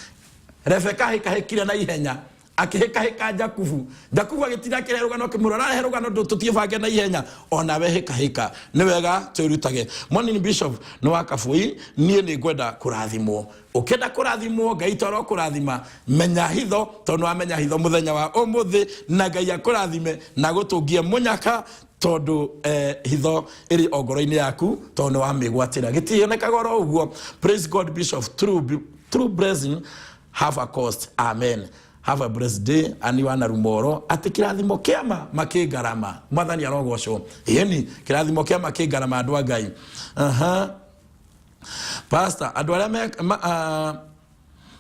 Rebeka hĩkahĩkire na ihenya, akĩhĩkahĩka Jakubu. Jakubu agĩtinda akĩrehe rũgano, akĩmwĩra ũrarehe rũgano tũthiĩ bange na ihenya, onawe hĩkahĩka. Nĩ wega twĩrutage. Morning Bishop, nĩ wa Kabũi, niĩ nĩ ngwenda kũrathimwo. Ũkĩenda kũrathimwo, Ngai to arokũrathima, menya hitho, tondũ wamenya hitho mũthenya wa ũmũthĩ, na Ngai akũrathime na agũtũngie mũnyaka, tondũ hitho ĩrĩ o ngoro-inĩ yaku, tondũ nĩ wamĩgwatĩra. Gĩtionekaga oro ũguo. Praise God Bishop, true blessing have a cost. Amen. Have a blessed day. Ani wana rumoro ati kirathimo kiama makingarama. Mwathani arogocwo. Yeni kirathimo kiama kingarama andu a Ngai. Aha. Pastor, andũ arĩa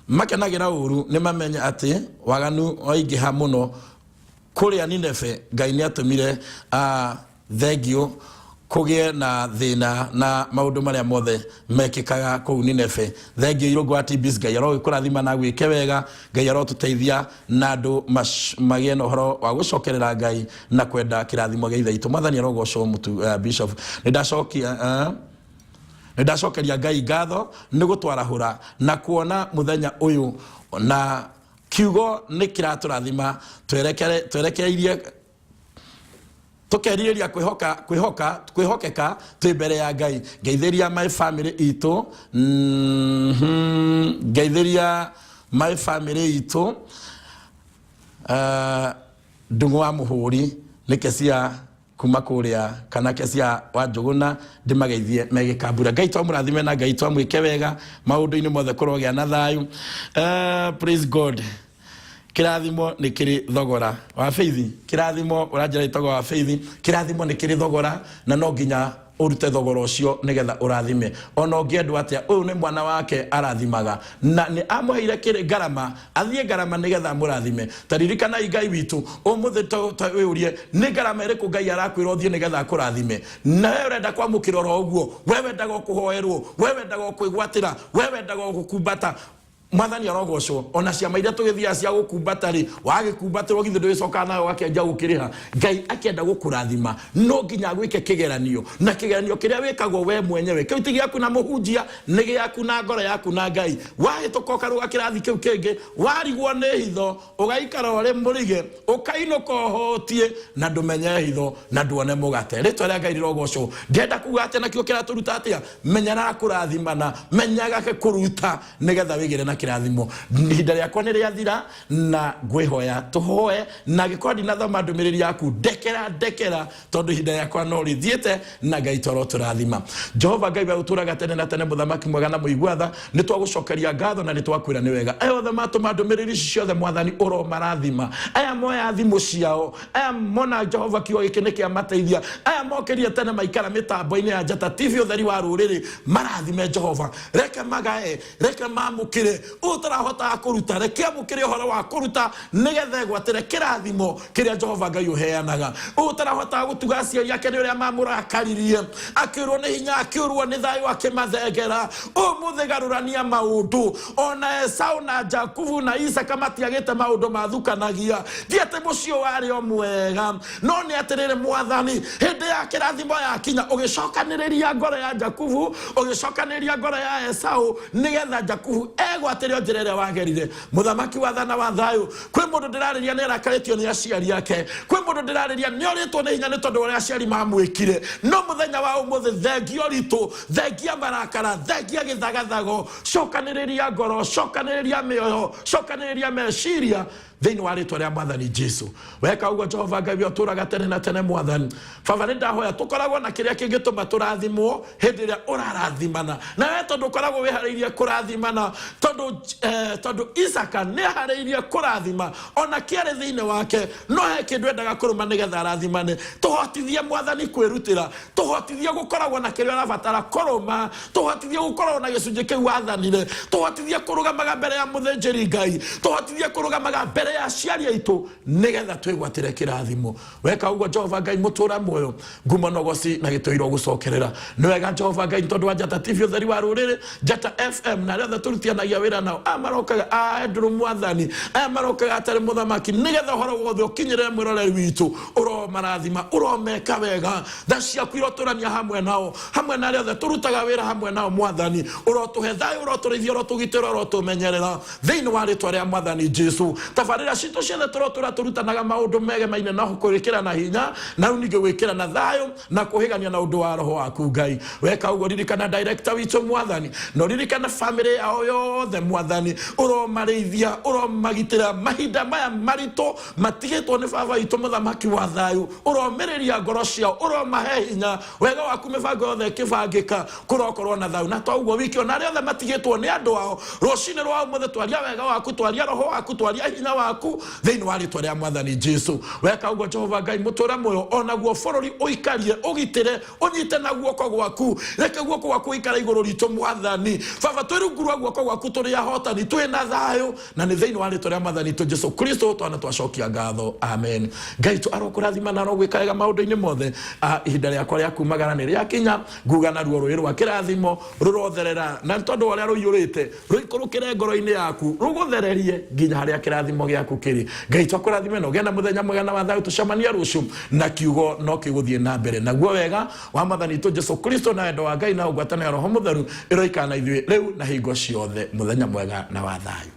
makenagĩra ũru nĩ mamenye atĩ waganu waingĩha mũno kũrĩa Nineve. Ngai nĩ atũmire thengio kũgĩe na thĩna na maũndũ marĩa mothe mekĩkaga kũu Nineve. Thengio Irũngũ wa TBS, Ngai arogĩkũrathima na gwĩke wega. Ngai arotũteithia na andũ magĩe na ũhoro wa gũcokerera Ngai na kwenda kĩrathimo gĩa ithe itũ. Mwathani arogocwo. Mũtu Bishop, nĩ ndacokia nĩ ndacokeria Ngai ngatho nĩ gũtwarahũra na kuona mũthenya ũyũ, na kiugo nĩ kĩratũrathima twerekeirie tukerirĩria kwĩhoka kwĩhoka kwĩhokeka twĩ mbere ya Ngai. Ngeithĩria my family itũ, ngeithĩria my family itũ, Ndung'u wa Mũhũri nĩ Kecia kuma kũrĩa kana Kecia wa Njũgũna, ndĩmageithie megĩkambura. Ngai twamũrathime na Ngai twamwĩke wega maũndũ-inĩ mothe, kũrogĩa na thayũ. Praise God. Kĩrathimo nĩ kĩrĩ thogora wa Feithi. Kĩrathimo ũranjĩra ĩtagwo wa Feithi. Kĩrathimo nĩ kĩrĩ thogora, na no nginya ũrute thogora ũcio nĩgetha ũrathime. Ona ũngĩendwo atĩa, ũyũ nĩ mwana wake arathimaga, na nĩ amũheire kĩrĩ ngarama, athiĩ ngarama nĩgetha amũrathime. Ta ririkanai Ngai witũ ũmũthĩ, ta wĩũrie nĩ ngarama ĩrĩkũ Ngai arakwĩra ũthiĩ nĩgetha akũrathime. Na we ũrenda kwamũkĩra oro ũguo, we wendaga o kũhoerwo, we wendaga o kwĩgwatĩra, we wendaga o gũkumbata. Mwathani arogocwo. Ona ciama iria tũgĩthiaga cia gũkumbata rĩ, wagĩkumbatĩrwo githĩ ndũgĩcokaga nawe ũgakĩanjia gũkĩrĩha? Ngai akĩenda gũkũrathima no nginya agwĩke kĩgeranio, na kĩgeranio kĩrĩa wĩkagwo we mwenyewe kĩu ti gĩaku na mũhunjia, nĩ gĩaku na ngoro yaku na Ngai. Wahĩtũka ũkarũga kĩrathi kĩu kĩngĩ, warigwo nĩ hitho, ũgaikara ũrĩ mũrige, ũkainũka ũhũtiĩ na ndũmenye hitho na nduone mũgate. Rĩtwa rĩa Ngai rĩrogocwo. Ndĩrenda kuga atĩa nakĩo kĩratũruta atĩa? Menyeraga kũrathimana, menyaga kũruta nĩgetha wĩgĩre na kĩrathimo. Ihinda rĩakwa nĩ rĩathira, na ngwĩhoya tũhoe, na angĩkorwo ndinathoma ndũmĩrĩri yaku, ndekera, ndekera, tondũ ihinda rĩakwa no rĩthiĩte. Na Ngai toro tũrathima. Jehova Ngai we ũtũraga tene na tene, mũthamaki mwega na mũigua tha, nĩ twagũcokeria ngatho na nĩ twakwĩra nĩ wega. Aya othe matũma ndũmĩrĩri ici ciothe, Mwathani, ũromarathima. Aya moya thimũ ciao, aya mona Jehova kiugo gĩkĩ nĩ kĩamateithia, aya mokĩrire tene maikara mĩtambo-inĩ ya Njata TV, ũtheri wa rũrĩrĩ, marathime Jehova. Reke magae, reke mamũkĩre. Ũyũ ũtarahotaga kũruta, reke amũkĩre ũhoro wa kũruta nĩgetha egwatĩre kĩrathimo kĩrĩa Jehova Ngai ũheanaga. Ũyũ ũtarahotaga gũtuga aciari ake nĩ ũrĩa mamũrakaririe, akĩũrwo nĩ hinya, akĩũrwo nĩ thayũ, akĩmathengera, ũmũthĩ garũrania maũndũ. Ona Esau na Jakubu na Isaka matiagĩte maũndũ mathukanagia. Ti atĩ mũciĩ warĩ o mwega, no nĩ atĩrĩrĩ Mwathani, hĩndĩ ya kĩrathimo yakinya, ũgĩcokanĩrĩria ngoro ya Jakubu, ũgĩcokanĩrĩria ngoro ya Esau, nĩgetha Jakubu egwatĩre o njĩra ĩrĩa wagerire. Mũthamaki wa thana wa thayũ, kwĩ mũndũ ndĩrarĩria nĩ arakarĩtio nĩ aciari ake, kwĩ mũndũ ndĩrarĩria nĩ orĩtwo nĩ hinya nĩ tondũ wa ũrĩa aciari mamwĩkire. No mũthenya wa ũmũthĩ, thengia ũritũ, thengia marakara, thengia gĩthagathago, cokanĩrĩria ngoro, cokanĩrĩria mĩoyo, cokanĩrĩria meciria thĩinĩ wa rĩtwa rĩa Mwathani Jesu. Weka ũguo, Jehova Ngai we ũtũraga tene na tene, Mwathani Baba, nĩ ndahoya tũkoragwo na kĩrĩa kĩngĩtũma tũrathimwo hĩndĩ ĩrĩa ũrarathimana na we, tondũ ũkoragwo wĩharĩirie kũrathimana, tondũ Isaka nĩ aharĩirie kũrathima ona kĩarĩ thĩinĩ wake, no he kĩndũ endaga kũrũma nĩgetha arathimane. Tũhotithie, Mwathani, kwĩrutĩra, tũhotithie gũkoragwo na kĩrĩa ũrabatara kũrũma, tũhotithie gũkoragwo na gĩcunjĩ kĩu wathanire, tũhotithie kũrũgamaga mbere ya mũthĩnjĩri Ngai, tũhotithie kũrũgamaga mbere ya aciari aitũ nĩgetha twĩgwatĩre kĩrathimo. Weka ũguo, Jehova Ngai mũtũra muoyo, ngumo nogoci na gĩtũiro gũcokerera. Nĩ wega, Jehova Ngai, tondũ wa Njata TV, ũtheri wa rũrĩrĩ, Njata FM na arĩa othe tũrutithanagia wĩra nao, aya marokaga a Andrew Mwathani, aya marokaga atarĩ mũthamaki nĩgetha ũhoro wothe ũkinyĩrĩre mwĩroreri witũ, ũromarathima, ũromeka wega. Tha ciaku irotũrania hamwe nao, hamwe na arĩa othe tũrutaga wĩra hamwe nao. Mwathani, ũrotũhe thayũ, ũrotũrĩithia, ũrotũgitĩra, ũrotũmenyerera thĩinĩ wa rĩtwa rĩa Mwathani Jesu. Tabarĩra citũ ciothe tũrotũra tũrutanaga maũndũ megemaine na kwĩkĩra na hinya, na rĩu ningĩ gwĩkĩra na thayũ na kũhĩgania na ũndũ wa roho waku. Ngai, weka ũguo, ririkana director witũ, Mwathani, na ũririkane famĩlĩ yao yothe. Mwathani ũromarĩithia, ũromagitĩra mahinda maya maritũ matigĩtwo nĩ baba witũ mũthamaki wa thayũ. Ũromĩrĩria ngoro ciao, ũromahe hinya, wega waku mĩbango yothe ĩkĩbangĩka, kũrokorwo na thayũ. Na to ũguo wiki, ona arĩa othe matigĩtwo nĩ andũ ao, rũcinĩ rwa ũmũthĩ twaria wega waku, twaria roho waku, twaria hinya waku thĩinĩ wa rĩtwa rĩa Mwathani Jesu. Weka ũguo Jehova Ngai mũtũra muoyo, onaguo bũrũri ũikarie, ũgitĩre, ũnyite na guoko gwaku. Reke guoko gwaku gũikare igũrũ ritũ Mwathani Baba, twĩ rungu rwa guoko gwaku tũrĩ ahotani, twĩ na thayũ, na nĩ thĩinĩ wa rĩtwa rĩa Mwathani witũ Jesu Kristo twana twacokia ngatho, amen. Ngai tu arokũrathima na arogwĩka wega maũndũ-inĩ mothe. Ihinda rĩakwa rĩa kumagara nĩ rĩakinya, nguga naruo rũĩ rwa kĩrathimo rũrotherera, na nĩ tondũ wa ũrĩa rũiyũrĩte rũikũrũkĩre ngoro-inĩ yaku, rũgũthererie nginya harĩa kĩrathimo gĩaku kĩrĩ. Ngai tu akũrathime na ũgĩe na mũthenya mwega na wa thayũ. Tũcemanie rũciũ na kiugo no kĩgũthiĩ na mbere. Naguo wega wa Mwathani witũ Jesu Kristo na wendo wa Ngai na ũgwatanĩro ya Roho Mũtheru ĩroikara na ithuĩ rĩu na hingo ciothe. Mũthenya mwega na wa thayũ.